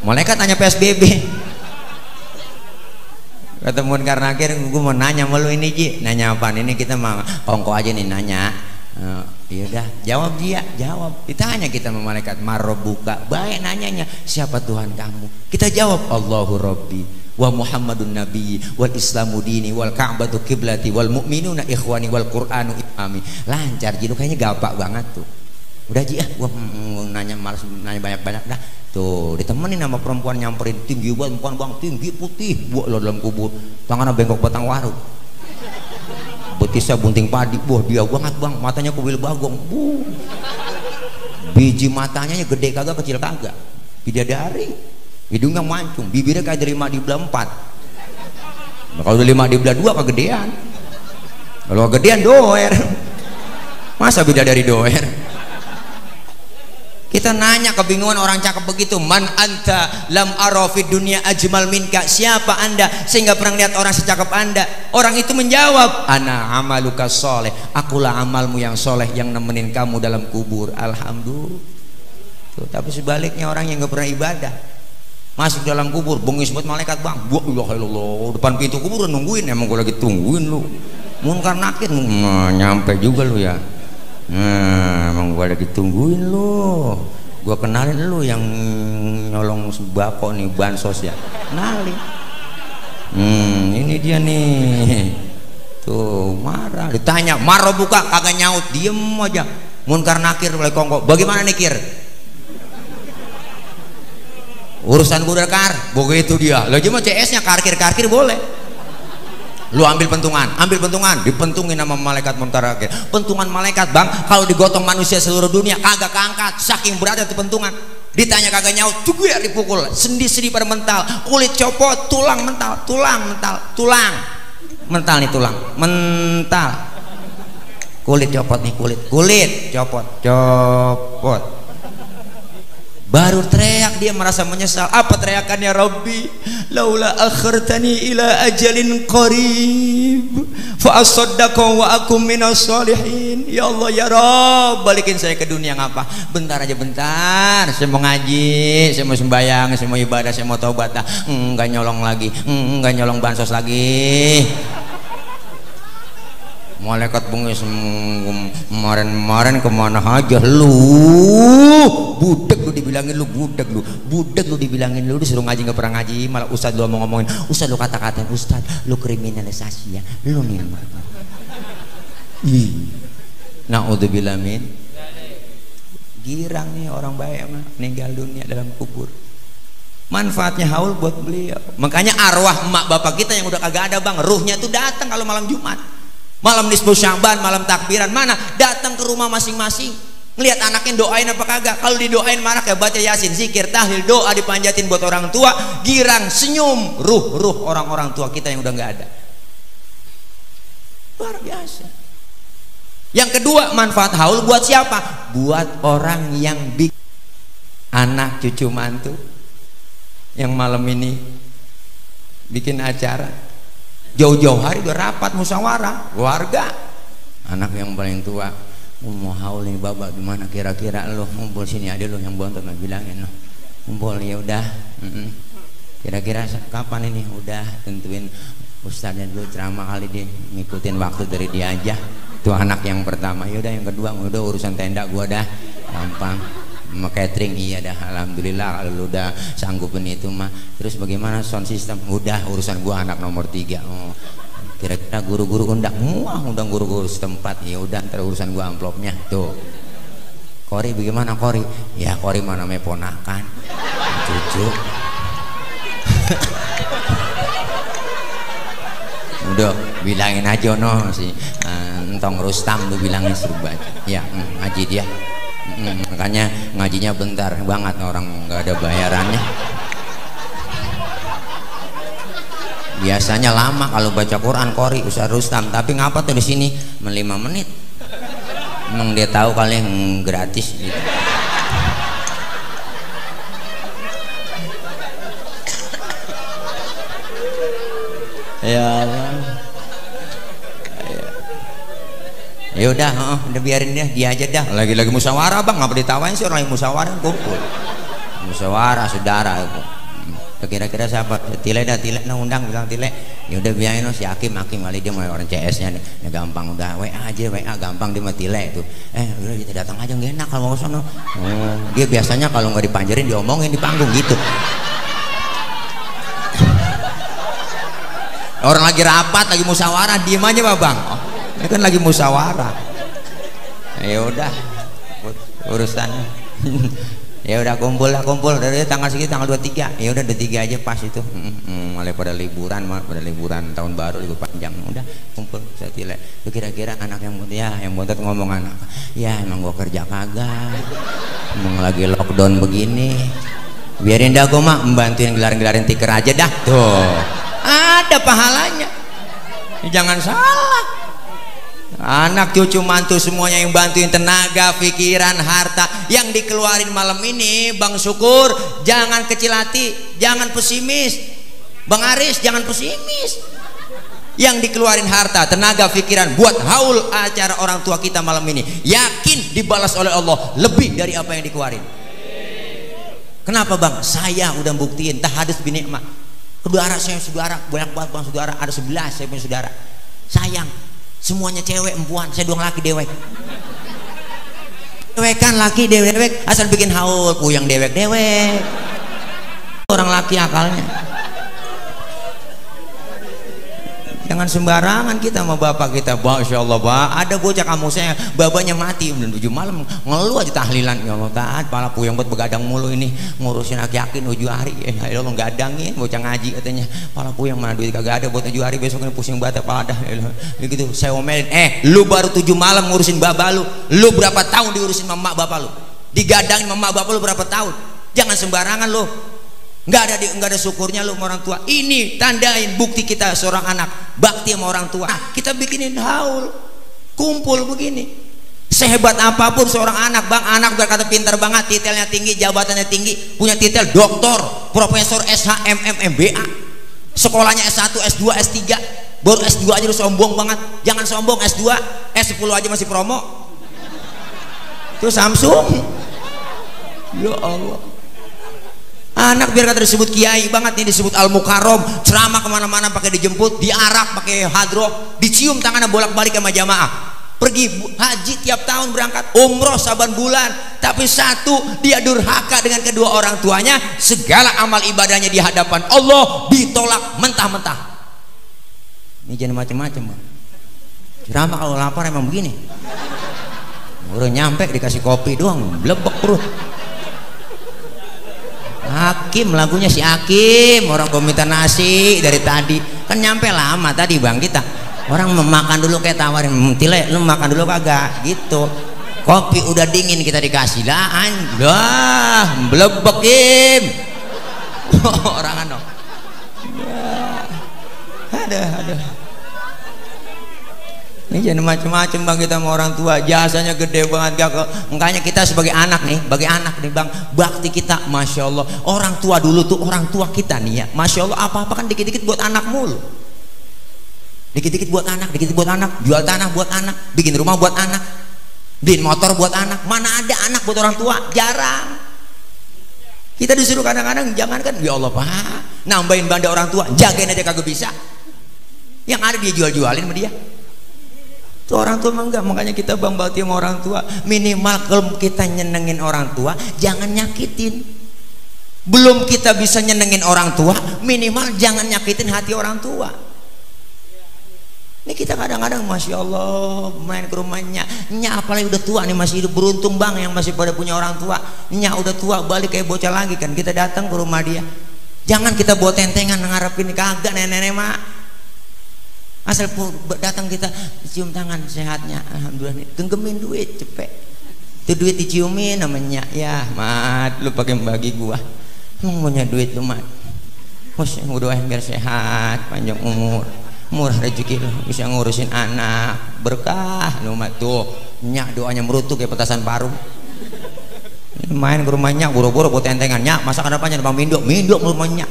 Malaikat tanya PSBB. Ketemu karena akhir gue mau nanya sama lu ini Ji. Nanya apaan ini? Kita mau kongko aja nih nanya. Yaudah, jawab dia, jawab. Ditanya kita sama malaikat, marobuka. Baik nanyanya, siapa Tuhan kamu? Kita jawab, Allahu Rabbi wa Muhammadun Nabi wal Islamu dini wal Ka'batu kiblati wal mu'minuna ikhwani wal Qur'anu imami. Lancar Ji, lu kayaknya gampang banget tuh. Udah Ji, gua nanya, malas nanya banyak-banyak dah. Tuh ditemenin sama perempuan nyamperin, tinggi banget perempuan bang, tinggi putih, buat lo dalam kubur, tangannya bengkok batang waru, betisnya bunting padi, wah dia banget bang, matanya kubil bagong, biji matanya gede kagak, kecil kagak, bidadari, hidungnya mancung, bibirnya kayak dari 5 di belah 4. Nah, kalau udah 5 di belah 2 kegedean, kalau kegedean doer, masa bidadari doer? Kita nanya, kebingungan orang cakep begitu, man anta lam ara fid dunya ajmal minka, siapa anda sehingga pernah lihat orang secakep anda? Orang itu menjawab, ana amaluka soleh, akulah amalmu yang soleh yang nemenin kamu dalam kubur. Alhamdulillah. Tuh, tapi sebaliknya orang yang gak pernah ibadah masuk dalam kubur, bengis buat malaikat bang, Allah, depan pintu kubur nungguin, emang gue lagi tungguin lu, munkar nakir, nyampe juga lu ya. Emang gua lagi tungguin lu, gua kenalin lu yang nyolong sembako nih, bansos ya, kenalin. Ini dia nih, tuh marah, ditanya marah buka, kagak nyaut, diem aja. Munkar nakir oleh kongko, bagaimana nih Kir? Urusan gua udah kar, begitu dia. Lagi mah CS-nya karkir boleh. Lu ambil pentungan, dipentungin sama malaikat munkar nakir. Pentungan malaikat bang, kalau digotong manusia seluruh dunia kagak keangkat, saking beratnya tuh pentungan. Ditanya kagak nyaut, tuh gue dipukul, sendi-sendi pada mental, kulit copot, tulang mental, mental nih, tulang mental, kulit copot nih, kulit copot. Baru teriak, dia merasa menyesal. Apa teriakannya? Rabbi laula akhartani ila ajalin qarib fa asaddaqa wa akum minas solihin. Ya Allah ya Rabb, balikin saya ke dunia ngapa? Bentar aja, bentar. Saya mau ngaji, saya mau sembahyang, saya mau ibadah, saya mau taubat dah. Enggak nyolong lagi, enggak nyolong bansos lagi. Malaikat bengis, kemarin kemana aja lu? Budak lu dibilangin, lu budak lu dibilangin, lu disuruh ngaji nggak pernah ngaji, malah ustad lu mau ngomongin, ustad lu kata-katain, ustad lu kriminalisasi ya, lu nih. Naudzubillah min. Girang nih orang baik mah meninggal dunia dalam kubur. Manfaatnya haul buat beliau. Makanya arwah emak bapak kita yang udah kagak ada bang, ruhnya tuh datang kalau malam Jumat. Malam nisfu Sya'ban, malam takbiran, mana datang ke rumah masing-masing, ngelihat anaknya doain apa kagak. Kalau didoain marah kayak baca Yasin, zikir, tahlil, doa dipanjatin buat orang tua, girang, senyum, ruh orang-orang tua kita yang udah nggak ada. Luar biasa. Yang kedua, manfaat haul buat siapa? Buat orang yang bikin anak cucu mantu yang malam ini bikin acara. Jauh-jauh hari udah rapat musyawarah keluarga, anak yang paling tua mau haul nih babak gimana, kira-kira lo ngumpul sini, ada lo yang bontot nggak bilangin lo ngumpul ya udah, kira-kira kapan ini, udah tentuin ustadznya dulu ceramah kali dia ngikutin waktu dari dia aja. Itu anak yang pertama. Ya udah yang kedua, udah urusan tenda gua dah gampang, sama catering iya dah, alhamdulillah kalau lu udah sanggupin itu mah. Terus bagaimana sound system? Udah urusan gua anak nomor 3. Kira-kira guru-guru undang guru-guru setempat. Ya udah ntar urusan gua amplopnya tuh. Kori bagaimana Kori? Ya Kori mana namanya ponakan. cucu. Udah bilangin aja no si Entong Rustam tuh bilangin suruh baca ya, ngaji dia. Makanya ngajinya bentar banget, orang nggak ada bayarannya. Biasanya lama kalau baca Quran Qori Ustaz Rustam, tapi ngapa tuh di sini 5 menit. Emang dia tahu kali yang gratis gitu. Ya Allah. Ya udah biarin dia aja dah. Lagi-lagi musyawarah bang, ngapa ditawain sih, orang yang musyawarah kumpul. Musyawarah saudara. Kira-kira siapa? Tile undang bilang Tile. Ya udah biarin si Hakim kali dia mau orang CS-nya nih. Ya gampang udah WA aja, gampang dia mah Tile itu. Udah kita datang aja nggak enak kalau mau ke sono. Dia biasanya kalau nggak dipanjerin diomongin di panggung gitu. Orang lagi rapat, lagi musyawarah, diem aja pak bang. Oh, ini kan lagi musyawarah. Ya udah, urusannya. Ya udah kumpul dari tanggal segitu, tanggal 23. Ya udah 23 aja pas itu. Mulai pada liburan tahun baru, libur panjang. Udah kumpul saya Tile. Itu kira-kira anak yang bontot ngomong anak. Ya emang gua kerja kagak. Emang lagi lockdown begini. Biarin dah gua mah membantuin gelarin tiker aja dah. Tuh. Ada pahalanya, jangan salah. Anak cucu mantu semuanya yang bantuin tenaga, pikiran, harta yang dikeluarin malam ini, Bang Syukur jangan kecil hati, jangan pesimis. Bang Aris jangan pesimis. Yang dikeluarin harta, tenaga, pikiran buat haul acara orang tua kita malam ini, yakin dibalas oleh Allah lebih dari apa yang dikeluarin. Kenapa bang? Saya udah buktiin tahadus binikmah. Saudara banyak banget bang, saudara ada 11 saya punya saudara. Sayang semuanya cewek empuan, saya doang laki dewek. Dewekan laki dewek asal bikin haul, puyang dewek. Orang laki akalnya. Jangan sembarangan kita sama bapak kita. Masya Allah pak, ada bocah kamu saya babanya mati udah 7 malam ngeluh aja tahlilan. Ya Allah taat, pala puyang buat begadang mulu ini ngurusin yakin 7 hari. Ya Allah gadangin bocah ngaji katanya, pala puyang mana duit kagak ada buat 7 hari, besok ini pusing banget pada. Begitu saya omelin, lu baru 7 malam ngurusin baba lu berapa tahun diurusin mama bapak lu, digadangin mama bapak lu berapa tahun? Jangan sembarangan lu. Nggak ada syukurnya lu sama orang tua. Ini tandain bukti kita seorang anak bakti sama orang tua. Kita bikinin haul kumpul begini. Sehebat apapun seorang anak bang, anak berkata pintar banget, titelnya tinggi, jabatannya tinggi, punya titel doktor, profesor, SH, MBA, sekolahnya S1, S2, S3, baru S2 aja lu sombong banget. Jangan sombong, S2, S10 aja masih promo. Itu Samsung. Ya Allah. Anak biar kata disebut kiai banget nih, disebut al-mukarrom, ceramah kemana-mana pakai dijemput, diarak pakai hadroh, dicium tangannya bolak-balik sama jamaah. Pergi haji tiap tahun berangkat, umroh saban bulan, tapi satu dia durhaka dengan kedua orang tuanya, segala amal ibadahnya di hadapan Allah ditolak mentah-mentah. Ini jangan macam-macam bang. Ceramah kalau lapar emang begini. Udah nyampe dikasih kopi doang, blebek perut. Hakim lagunya si Hakim, orang gua minta nasi dari tadi kan nyampe lama tadi bang kita. Orang memakan dulu kayak tawarin, Tile lu makan dulu kagak gitu. Kopi udah dingin kita dikasih lah, anjah blebekin. Orang ano. Ada. Ini jangan macam-macam bang kita sama orang tua, jasanya gede banget. Makanya kita sebagai anak nih, bang, bakti kita, masya Allah. Orang tua dulu tuh orang tua kita nih ya, masya Allah apa-apa kan dikit-dikit buat anak mulu. Dikit-dikit buat anak, jual tanah buat anak, bikin rumah buat anak, beliin motor buat anak. Mana ada anak buat orang tua? Jarang. Kita disuruh kadang-kadang jangan kan, ya Allah pak, nambahin banda orang tua, jagain aja kagak bisa. Yang ada dia jual-jualin sama dia. Tuh orang tua emang enggak, makanya kita bang bakti sama orang tua. Minimal kalau kita nyenengin orang tua jangan nyakitin. Belum kita bisa nyenengin orang tua, minimal jangan nyakitin hati orang tua. Ini kita kadang-kadang Masya Allah main ke rumahnya, nyak apalagi udah tua nih masih hidup, beruntung bang yang masih pada punya orang tua. Nyak udah tua balik kayak bocah lagi kan, kita datang ke rumah dia. Jangan kita bawa tentengan ngarepin kagak nenek-nenek mak. Asal datang kita cium tangan sehatnya, alhamdulillah nih, genggemin duit cepet. Itu duit diciumin namanya, ya mat lu pakai bagi gua. Emang punya duit lu mat. Mus doain biar sehat, panjang umur. Murah rezeki lu bisa ngurusin anak berkah lu mat tuh nyak doanya merutuk kayak petasan paru. Main ke rumahnya buru-buru buat tentengan nyak masakan apanya bang Mindo rumahnya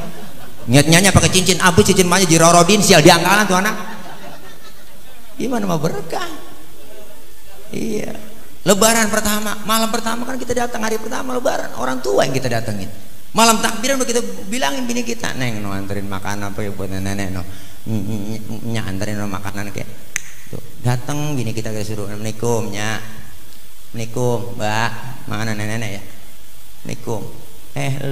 nyatnya pakai cincin abis cincin manja jirorodin sial diangkalan tuh anak gimana mau berkah. Iya lebaran pertama malam pertama kan kita datang hari pertama lebaran orang tua yang kita datengin malam takbiran udah kita bilangin bini kita neng no anterin makan apa ya buat nenek no nyak anterin no makanan kayak tuh datang bini kita suruh assalamualaikum nyak assalamualaikum mbak mana nenek ya assalamualaikum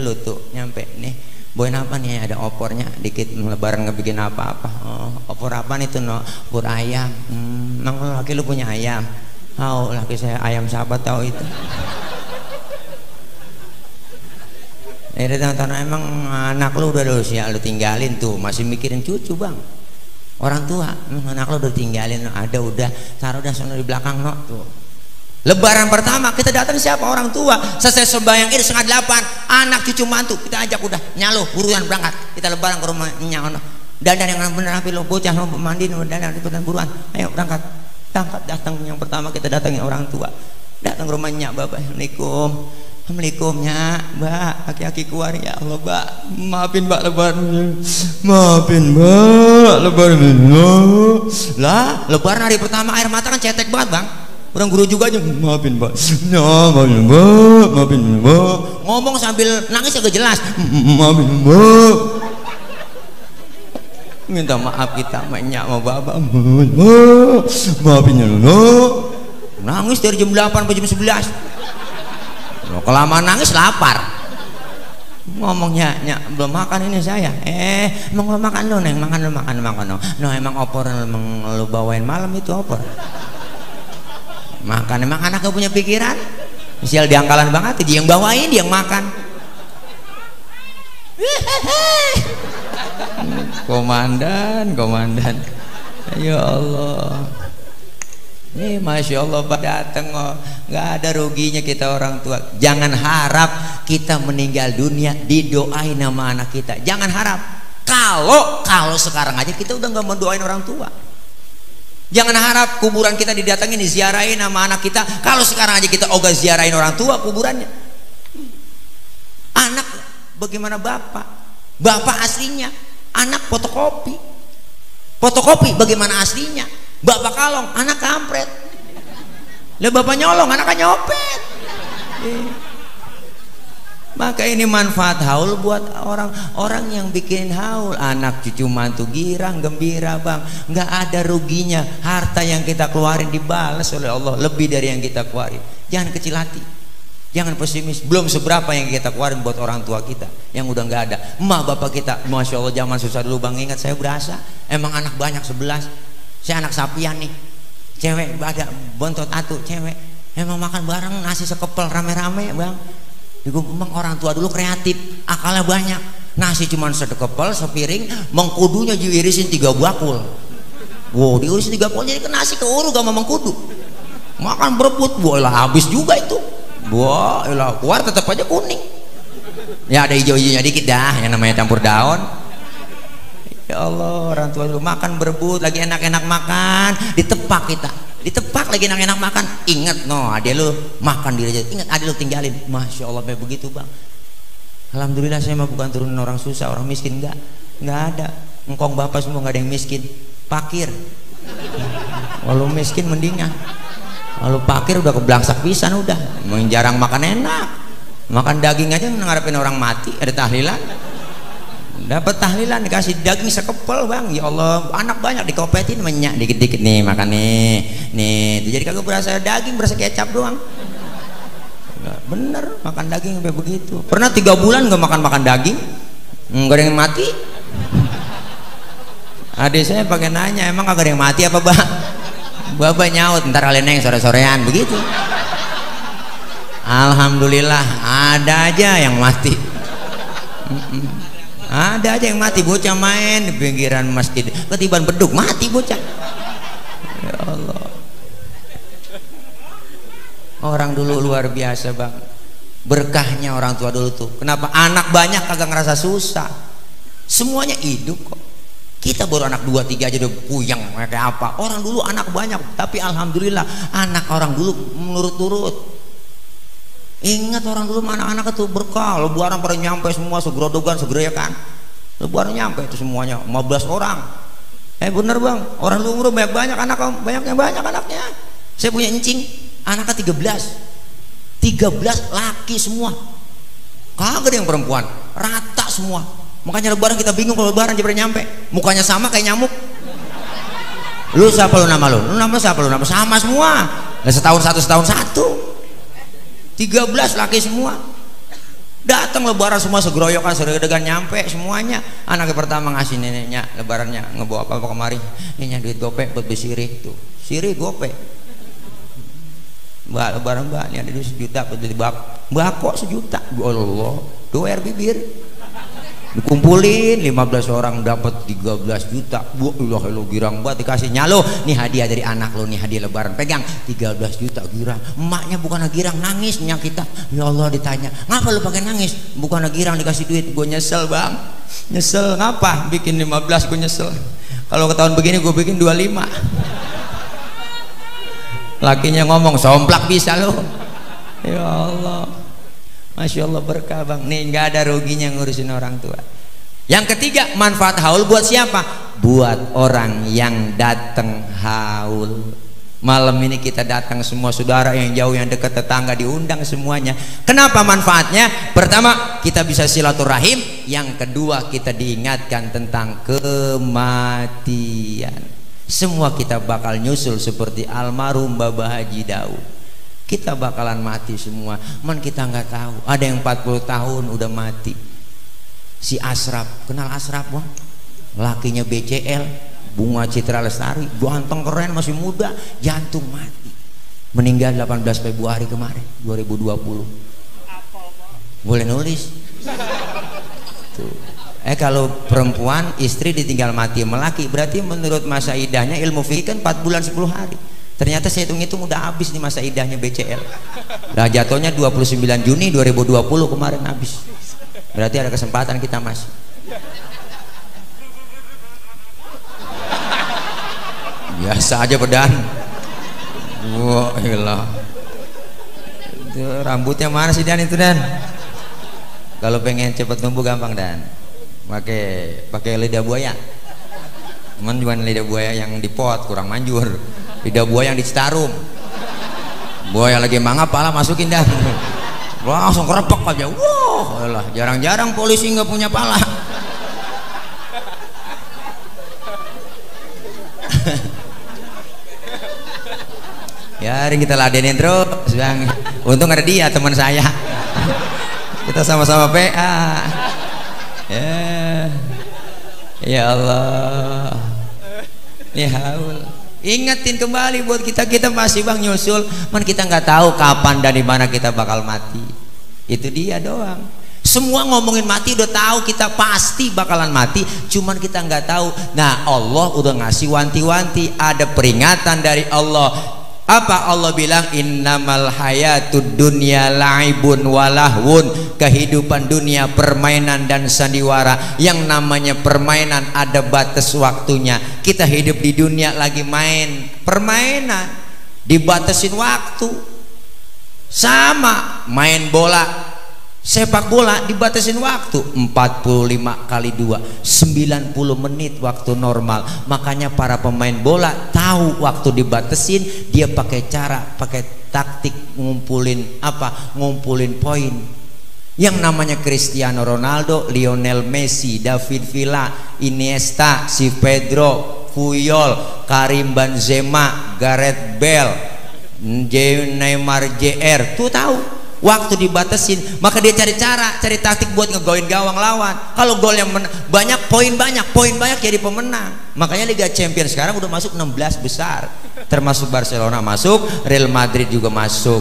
lu tuh nyampe nih bawain apa nih ada opornya dikit lebaran ngebikin apa-apa. Oh opor apa nih tuh no opor ayam. Emang laki lu punya ayam? Oh laki saya ayam siapa tahu itu. Emang anak lu udah usia lu tinggalin tuh masih mikirin cucu bang orang tua anak lu udah tinggalin ada udah taruh dah sana di belakang no tuh. Lebaran pertama kita datang siapa orang tua selesai sembahyang ini 7:30 anak cucu mantu kita ajak udah nyalo buruan berangkat kita lebaran ke rumahnya ono dandan yang bener api lo bocah lo mandi lo dandan buruan ayo berangkat datang yang pertama kita datangin orang tua datang ke rumahnya bapak assalamualaikum Assalamualaikum mbak aki-aki keluar ya Allah mbak maafin mbak lebaran maafin mbak lebaran lah lebaran hari pertama air mata kan cetek banget bang orang guru juga aja maafin mbak ya maafin mbak maafin mbak ngomong sambil nangis agak jelas maafin mbak minta maaf kita banyak sama bapak maafin ya nangis dari jam 8 sampai jam 11 kelamaan nangis lapar ngomongnya belum makan ini saya emang makan lo neng makan lo no emang opor emang lo bawain malam itu opor makan emang anak gak punya pikiran sial diangkalan banget dia yang bawain dia yang makan komandan ya Allah ini Masya Allah Pak dateng oh. Nggak ada ruginya kita orang tua. Jangan harap kita meninggal dunia didoain sama anak kita. Jangan harap. Kalau sekarang aja kita udah nggak mau doain orang tua. Jangan harap kuburan kita didatengin diziarahin sama anak kita. Kalau sekarang aja kita ogah ziarahin orang tua kuburannya. Anak bagaimana bapak? Bapak aslinya, anak fotokopi. Fotokopi bagaimana aslinya? Bapak kalong, anak kampret. Lah bapak nyolong, anak nyopet. Maka ini manfaat haul buat orang-orang yang bikin haul. Anak cucu mantu girang, gembira bang. Nggak ada ruginya. Harta yang kita keluarin dibalas oleh Allah lebih dari yang kita keluarin. Jangan kecil hati, jangan pesimis. Belum seberapa yang kita keluarin buat orang tua kita yang udah nggak ada. Emak bapak kita, Masya Allah zaman susah dulu bang. Ingat saya berasa, emang anak banyak 11. Saya anak sapian nih, cewek ada bontot atu cewek, emang makan bareng nasi sekepel rame-rame bang. Emang orang tua dulu kreatif, akalnya banyak. Nasi cuma sekepel sepiring, mengkudunya diirisin 3 bakul. Wow, diirisin 3 bakul jadi ke nasi keuruk sama mengkudu. Makan berebut, lah habis juga itu. Lah keluar tetap aja kuning. Ya ada hijau-hijaunya dikit dah, yang namanya campur daun. Ya Allah, orang tua dulu makan berebut, lagi enak-enak makan, ditepak kita, ditepak lagi enak-enak makan. Ingat no, adik lu makan diri aja, ingat adik lu tinggalin. Masya Allah kayak begitu bang. Alhamdulillah saya mah bukan turunan orang susah, orang miskin nggak ada. Engkong bapak semua nggak ada yang miskin, pakir. Walau miskin mendingan, walau pakir udah keblangsak pisan udah. Mau jarang makan enak, makan daging aja ngarepin orang mati, ada tahlilan. Dapat tahlilan dikasih daging sekepel bang. Ya Allah, anak banyak dikopetin menyak dikit-dikit nih makan nih jadi kagak berasa daging, berasa kecap doang. Nggak bener makan daging sampai begitu. Pernah 3 bulan nggak makan daging, nggak ada yang mati. Adik saya pakai nanya, emang kagak ada yang mati apa Bang? Bapak nyaut, ntar kalian yang sore-sorean begitu. Alhamdulillah ada aja yang mati. Ada aja yang mati, bocah main di pinggiran masjid ketiban beduk mati bocah. Ya Allah, orang dulu luar biasa Bang, berkahnya orang tua dulu tuh. Kenapa anak banyak kagak ngerasa susah, semuanya hidup kok. Kita baru anak 2-3 aja udah puyeng kayak apa. Orang dulu anak banyak, tapi alhamdulillah anak orang dulu menurut-turut. Ingat orang dulu anak-anak itu berkah, lebaran pada nyampe semua segerodogan segerakan. Lebaran nyampe itu semuanya 15 orang. Bener Bang, orang dulu umur banyak anak, banyak anaknya. Saya punya encing, anaknya 13 laki semua. Kagak ada yang perempuan, rata semua. Makanya lebaran kita bingung kalau lebaran dia nyampe, mukanya sama kayak nyamuk. Lu siapa lu nama lu? Lu nama siapa lu nama? Sama semua. Nah, setahun satu. 13 laki semua datang lebaran semua segeroyokan segeroyokan nyampe semuanya. Anaknya pertama ngasih neneknya lebarannya ngebawa apa kemari, ini duit gope buat beli sirih tuh, sirih gope. Mbak lebaran mbak ini ada duit 1 juta buat beli bako 1 juta. Allah, 2 air bibir dikumpulin 15 orang dapat 13 juta. Wah lo girang banget, dikasih nyalo nih hadiah dari anak lo, nih hadiah lebaran, pegang 13 juta. Girang, emaknya bukan girang, nangis minyak kita. Ya Allah, ditanya ngapa lo pakai nangis? Bukan girang dikasih duit. Gue nyesel Bang, nyesel. Ngapa bikin 15? Gue nyesel, kalau ke tahun begini gue bikin 25. Lakinya ngomong somplak bisa lo. Ya Allah, Masya Allah berkah Bang. Nih nggak ada ruginya ngurusin orang tua. Yang ketiga, manfaat haul buat siapa? Buat orang yang datang haul. Malam ini kita datang semua, saudara yang jauh yang dekat, tetangga diundang semuanya. Kenapa manfaatnya? Pertama, kita bisa silaturahim. Yang kedua, kita diingatkan tentang kematian. Semua kita bakal nyusul seperti almarhum Bapak Haji Daud. Kita bakalan mati semua, kita nggak tahu. Ada yang 40 tahun udah mati. Si Asraf, kenal Asraf Bang? Lakinya BCL, Bunga Citra Lestari, ganteng keren masih muda, jantung mati. Meninggal 18 Februari kemarin 2020. Boleh nulis. Tuh. Kalau perempuan istri ditinggal mati sama laki, berarti menurut masa idahnya ilmu fikih kan 4 bulan 10 hari. Ternyata saya hitung-hitung udah habis nih masa idahnya BCL. Nah jatuhnya 29 Juni 2020 kemarin habis. Berarti ada kesempatan kita masih. Biasa aja pedan. Wah ilah. Itu rambutnya mana sih Dan itu Dan? Kalau pengen cepet tumbuh gampang Dan. Pakai lidah buaya. Cuman lidah buaya yang di pot kurang manjur. Lidah buaya yang di Citarum, buaya lagi mangap pala masukin Dan, langsung kerepek aja. Wah lah, jarang-jarang polisi nggak punya pala. Ya hari kita ladenin terus Bang. Untung ada dia teman saya. Kita sama-sama PA. Ya Allah, ya haul. Ingetin kembali buat kita masih Bang nyusul, kita nggak tahu kapan dan di mana kita bakal mati. Itu dia doang. Semua ngomongin mati udah tahu kita pasti bakalan mati, cuman kita nggak tahu. Nah Allah udah ngasih wanti-wanti, ada peringatan dari Allah. Apa Allah bilang? Innamal hayatud dunya la'ibun walahwun. Kehidupan dunia permainan dan sandiwara. Yang namanya permainan ada batas waktunya. Kita hidup di dunia lagi main permainan, dibatasin waktu. Sama main bola, sepak bola dibatasin waktu 45 kali 2 90 menit waktu normal. Makanya para pemain bola tahu waktu dibatasin, dia pakai taktik ngumpulin poin. Yang namanya Cristiano Ronaldo, Lionel Messi, David Villa, Iniesta, si Pedro, Puyol, Karim Benzema, Gareth Bale, Neymar JR, tuh tahu waktu dibatasin, maka dia cari cara, cari taktik buat ngegolin gawang lawan. Kalau gol yang banyak, poin banyak jadi pemenang. Makanya Liga Champions sekarang udah masuk 16 besar, termasuk Barcelona masuk, Real Madrid juga masuk.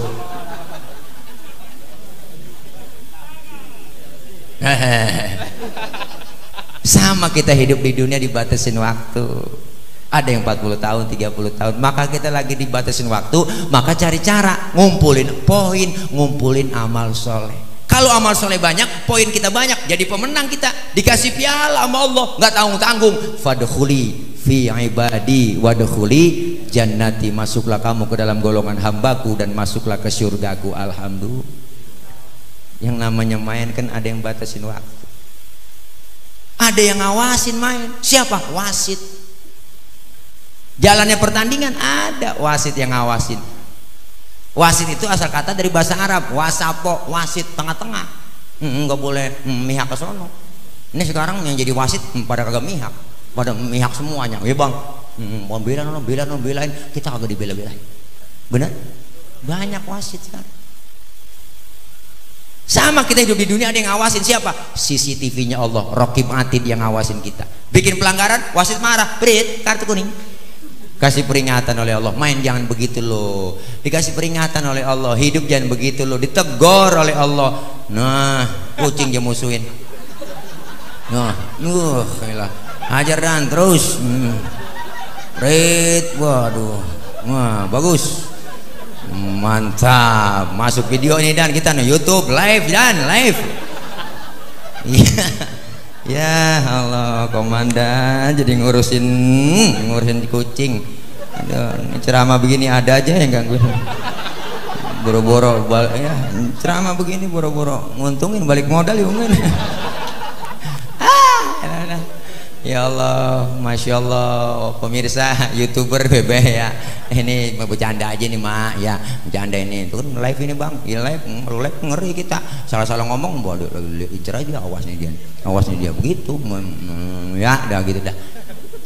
Sama kita hidup di dunia dibatasin waktu. Ada yang 40 tahun, 30 tahun, maka kita lagi dibatasin waktu, maka cari cara ngumpulin poin, ngumpulin amal soleh. Kalau amal soleh banyak, poin kita banyak, jadi pemenang kita, dikasih piala sama Allah, nggak tanggung-tanggung. Fadkhuli fi ibadi wadkhuli jannati, masuklah kamu ke dalam golongan hambaku dan masuklah ke surgaku. Alhamdulillah. Yang namanya main kan ada yang batasin waktu, ada yang ngawasin main. Siapa? Wasit. Jalannya pertandingan ada wasit yang ngawasin. Wasit itu asal kata dari bahasa Arab, wasapo, wasit, tengah-tengah. Nggak boleh mihak ke sono. Ini sekarang yang jadi wasit pada kagak mihak, pada mihak semuanya. Ya bang, mau belain, kita kagak dibela-belain. Benar? Banyak wasit sekarang. Sama kita hidup di dunia, ada yang ngawasin. Siapa? CCTV-nya Allah, Raqib Atid yang ngawasin kita. Bikin pelanggaran, wasit marah, berit, kartu kuning. Kasih peringatan oleh Allah, main jangan begitu loh. Dikasih peringatan oleh Allah, hidup jangan begitu loh. Ditegor oleh Allah. Nah, kucing dia musuhin. Nah, hajar dan terus. Berit, waduh. Wah, bagus. Mantap, masuk video ini dan kita nih YouTube live dan live. Ya Allah, komandan jadi ngurusin kucing. Aduh, ini ceramah begini ada aja yang gangguin. Boro-boro ya, ceramah begini boro-boro nguntungin balik modal ya mungkin. Ya Allah, Masya Allah, pemirsa YouTuber bebeh ya. Ini bercanda aja nih mak ya, bercanda ini. Itu kan live ini bang, ya live ngeri kita. Salah-salah ngomong, bodoh, incer aja, awas nih dia begitu. Ya, udah gitu dah.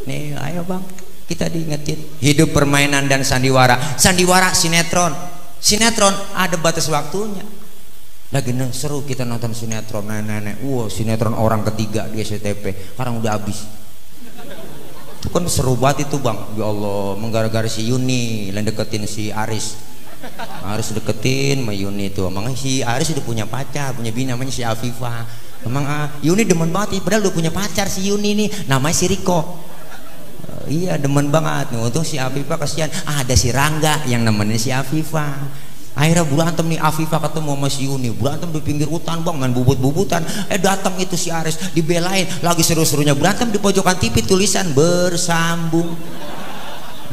Nih, ayo bang, kita diingetin. Hidup permainan dan sandiwara. Sandiwara sinetron ada batas waktunya. Lagi seru kita nonton sinetron nenek-nenek. Sinetron orang ketiga di SCTV sekarang udah habis. Itu kan seru banget itu bang. Ya Allah, menggar-gar si Yuni yang deketin si Aris deketin sama Yuni itu. Emang si Aris udah punya pacar, punya bini namanya si Afifah. Emang Yuni demen banget, padahal udah punya pacar si Yuni nih, namanya si Riko. Iya demen banget. Untung si Afifah kasihan, ada si Rangga yang nemenin si Afifah. Akhirnya berantem nih Afifah ketemu sama si Yuni, berantem di pinggir hutan bang, main bubut-bubutan. Datang itu si Aris dibelain, lagi seru-serunya berantem di pojokan TV tulisan bersambung.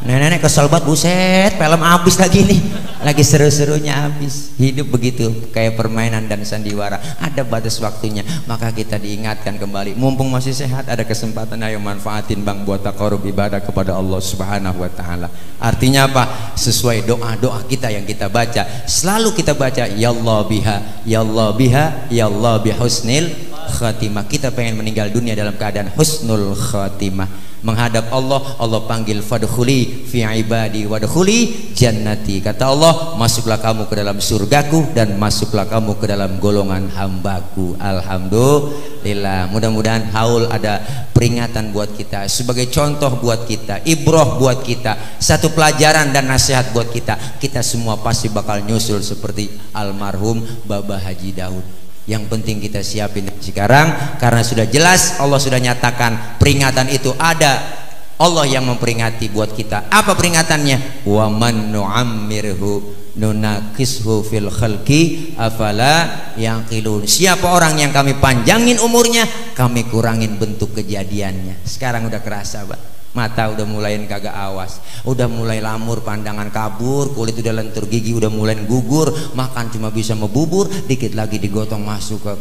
Nenek kesel banget, buset, film habis lagi nih, lagi seru-serunya habis. Hidup begitu, kayak permainan dan sandiwara, ada batas waktunya. Maka kita diingatkan kembali, mumpung masih sehat, ada kesempatan, ayo manfaatin bang buat taqarrub ibadah kepada Allah Subhanahu wa Ta'ala. Artinya apa? Sesuai doa-doa kita yang kita baca, selalu kita baca ya Allah biha, ya Allah biha, ya Allah bihusnil khatimah. Kita pengen meninggal dunia dalam keadaan husnul khatimah, menghadap Allah. Allah panggil fadkhuli fi ibadi wadkhuli jannati. Kata Allah, masuklah kamu ke dalam surgaku dan masuklah kamu ke dalam golongan hambaku. Alhamdulillah. Mudah-mudahan haul ada peringatan buat kita, sebagai contoh buat kita, ibroh buat kita, satu pelajaran dan nasihat buat kita. Kita semua pasti bakal nyusul seperti almarhum Babah Haji Daud. Yang penting kita siapin sekarang, karena sudah jelas Allah sudah nyatakan peringatan itu ada. Allah yang memperingati buat kita. Apa peringatannya? Wa man nu'ammirhu nunakishu fil khalqi afala yaqilun. Siapa orang yang kami panjangin umurnya, kami kurangin bentuk kejadiannya. Sekarang udah kerasa Pak, mata udah mulain kagak awas, udah mulai lamur, pandangan kabur, kulit udah lentur, gigi udah mulai gugur, makan cuma bisa membubur, dikit lagi digotong masuk ke.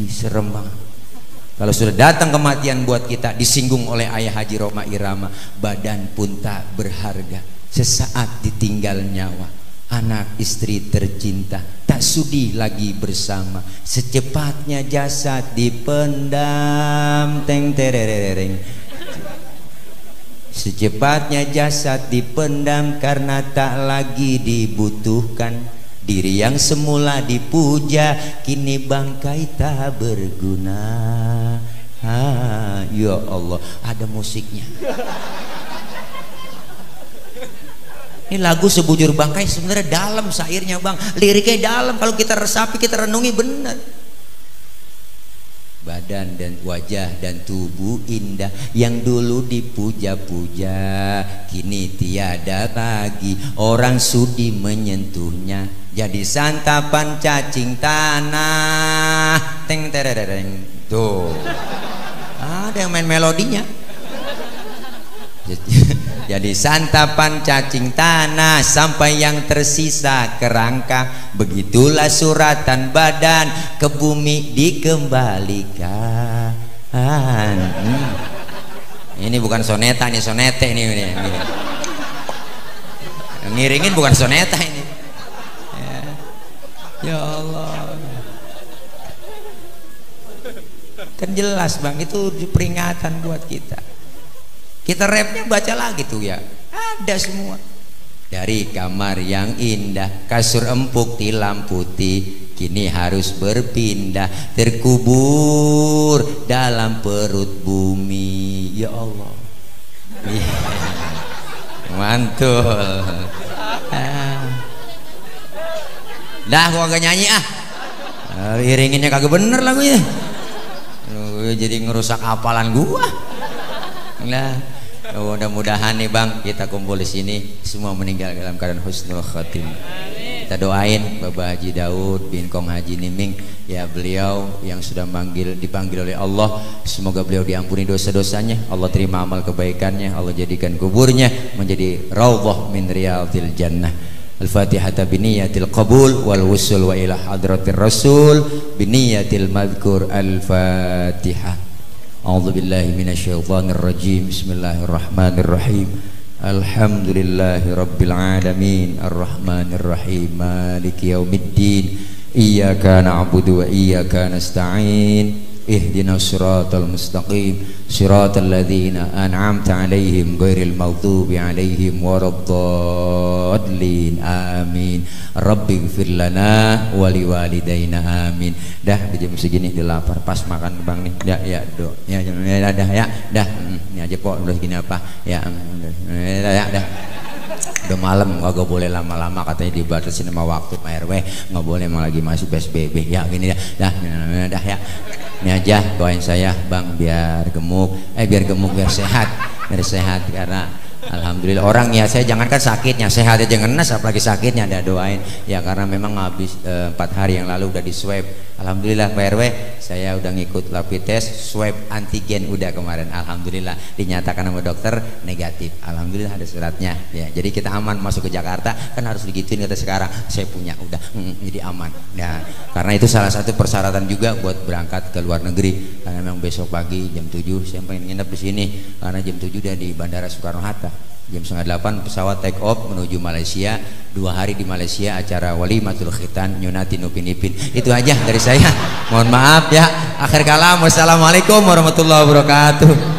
Serem banget. Kalau sudah datang kematian buat kita, disinggung oleh ayah Haji Roma Irama, badan pun tak berharga, sesaat ditinggal nyawa, anak istri tercinta tak sudi lagi bersama, secepatnya jasad dipendam, teng terereng. Secepatnya jasad dipendam karena tak lagi dibutuhkan. Diri yang semula dipuja kini bangkai tak berguna. Ya Allah, ada musiknya. Ini lagu Sebujur Bangkai sebenarnya dalam syairnya bang, liriknya dalam. Kalau kita resapi, kita renungi benar. Badan dan wajah dan tubuh indah yang dulu dipuja-puja kini tiada lagi orang sudi menyentuhnya, jadi santapan cacing tanah. Teng tereng tuh ada yang main melodinya. Jadi santapan cacing tanah sampai yang tersisa kerangka. Begitulah suratan badan ke bumi dikembalikan. Ini bukan soneta, ini sonete ini. Ngiringin bukan soneta ini. Ya Allah. Kan jelas bang, itu peringatan buat kita. Kita rapnya baca lagi tuh ya, ada semua. Dari kamar yang indah, kasur empuk tilam putih, kini harus berpindah, terkubur dalam perut bumi. Ya Allah, mantul. Dah gua agak nyanyi iringinnya kagak bener lagunya. Jadi ngerusak hafalan gua. Nah, mudah-mudahan nih bang, kita kumpul di sini semua meninggal dalam keadaan husnul khatimah. Kita doain Bapak Haji Daud bin Kong Haji Niming, ya beliau yang sudah dipanggil oleh Allah, semoga beliau diampuni dosa-dosanya, Allah terima amal kebaikannya, Allah jadikan kuburnya menjadi raudhah min riyadhil jannah. Al-Fatihah biniyatil qabul wal wusul wa ila hadratir rasul biniyatil madhkur. Al-Fatihah. A'udzu billahi minasyaitonir rajim. Bismillahirrahmanirrahim. Alhamdulillahi rabbil alamin arrahmanir rahim maliki yaumiddin. Iyyaka na'budu wa iyyaka nasta'in. Ihdinas siratal mustaqim siratal ladzina an'amta 'alaihim ghairil maghdubi 'alaihim waraddallin. Amin. Rabbighfir lana wa liwalidayna. Amin. Dah di jam segini udah lapar, pas makan bang nih. Ya do. Ya dah ya. Dah. Ini aja kok udah segini apa? Ya dah. Udah malam, gak boleh lama-lama katanya dibatasi sama waktu Pak RW, nggak boleh, emang lagi masih PSBB. Ya gini dah ya. Ini aja doain saya bang biar gemuk, biar sehat, karena alhamdulillah orang ya, saya jangankan sakitnya, sehat aja ngenes apalagi sakitnya. Ada doain ya, karena memang habis 4 hari yang lalu udah di swab. Alhamdulillah Pak RW, saya udah ngikut rapid test, swab antigen udah kemarin, alhamdulillah dinyatakan sama dokter negatif, alhamdulillah ada suratnya ya. Jadi kita aman masuk ke Jakarta, kan harus digituin kata sekarang. Saya punya udah jadi aman ya, karena itu salah satu persyaratan juga buat berangkat ke luar negeri. Karena memang besok pagi jam 7 saya pengen nginep di sini, karena jam 7 udah di Bandara Soekarno Hatta. Jam 7:30 pesawat take off menuju Malaysia. 2 hari di Malaysia acara walimatul khitan nyunatin upin ipin. Itu aja dari saya, mohon maaf ya. Akhir kalam, wassalamualaikum warahmatullahi wabarakatuh.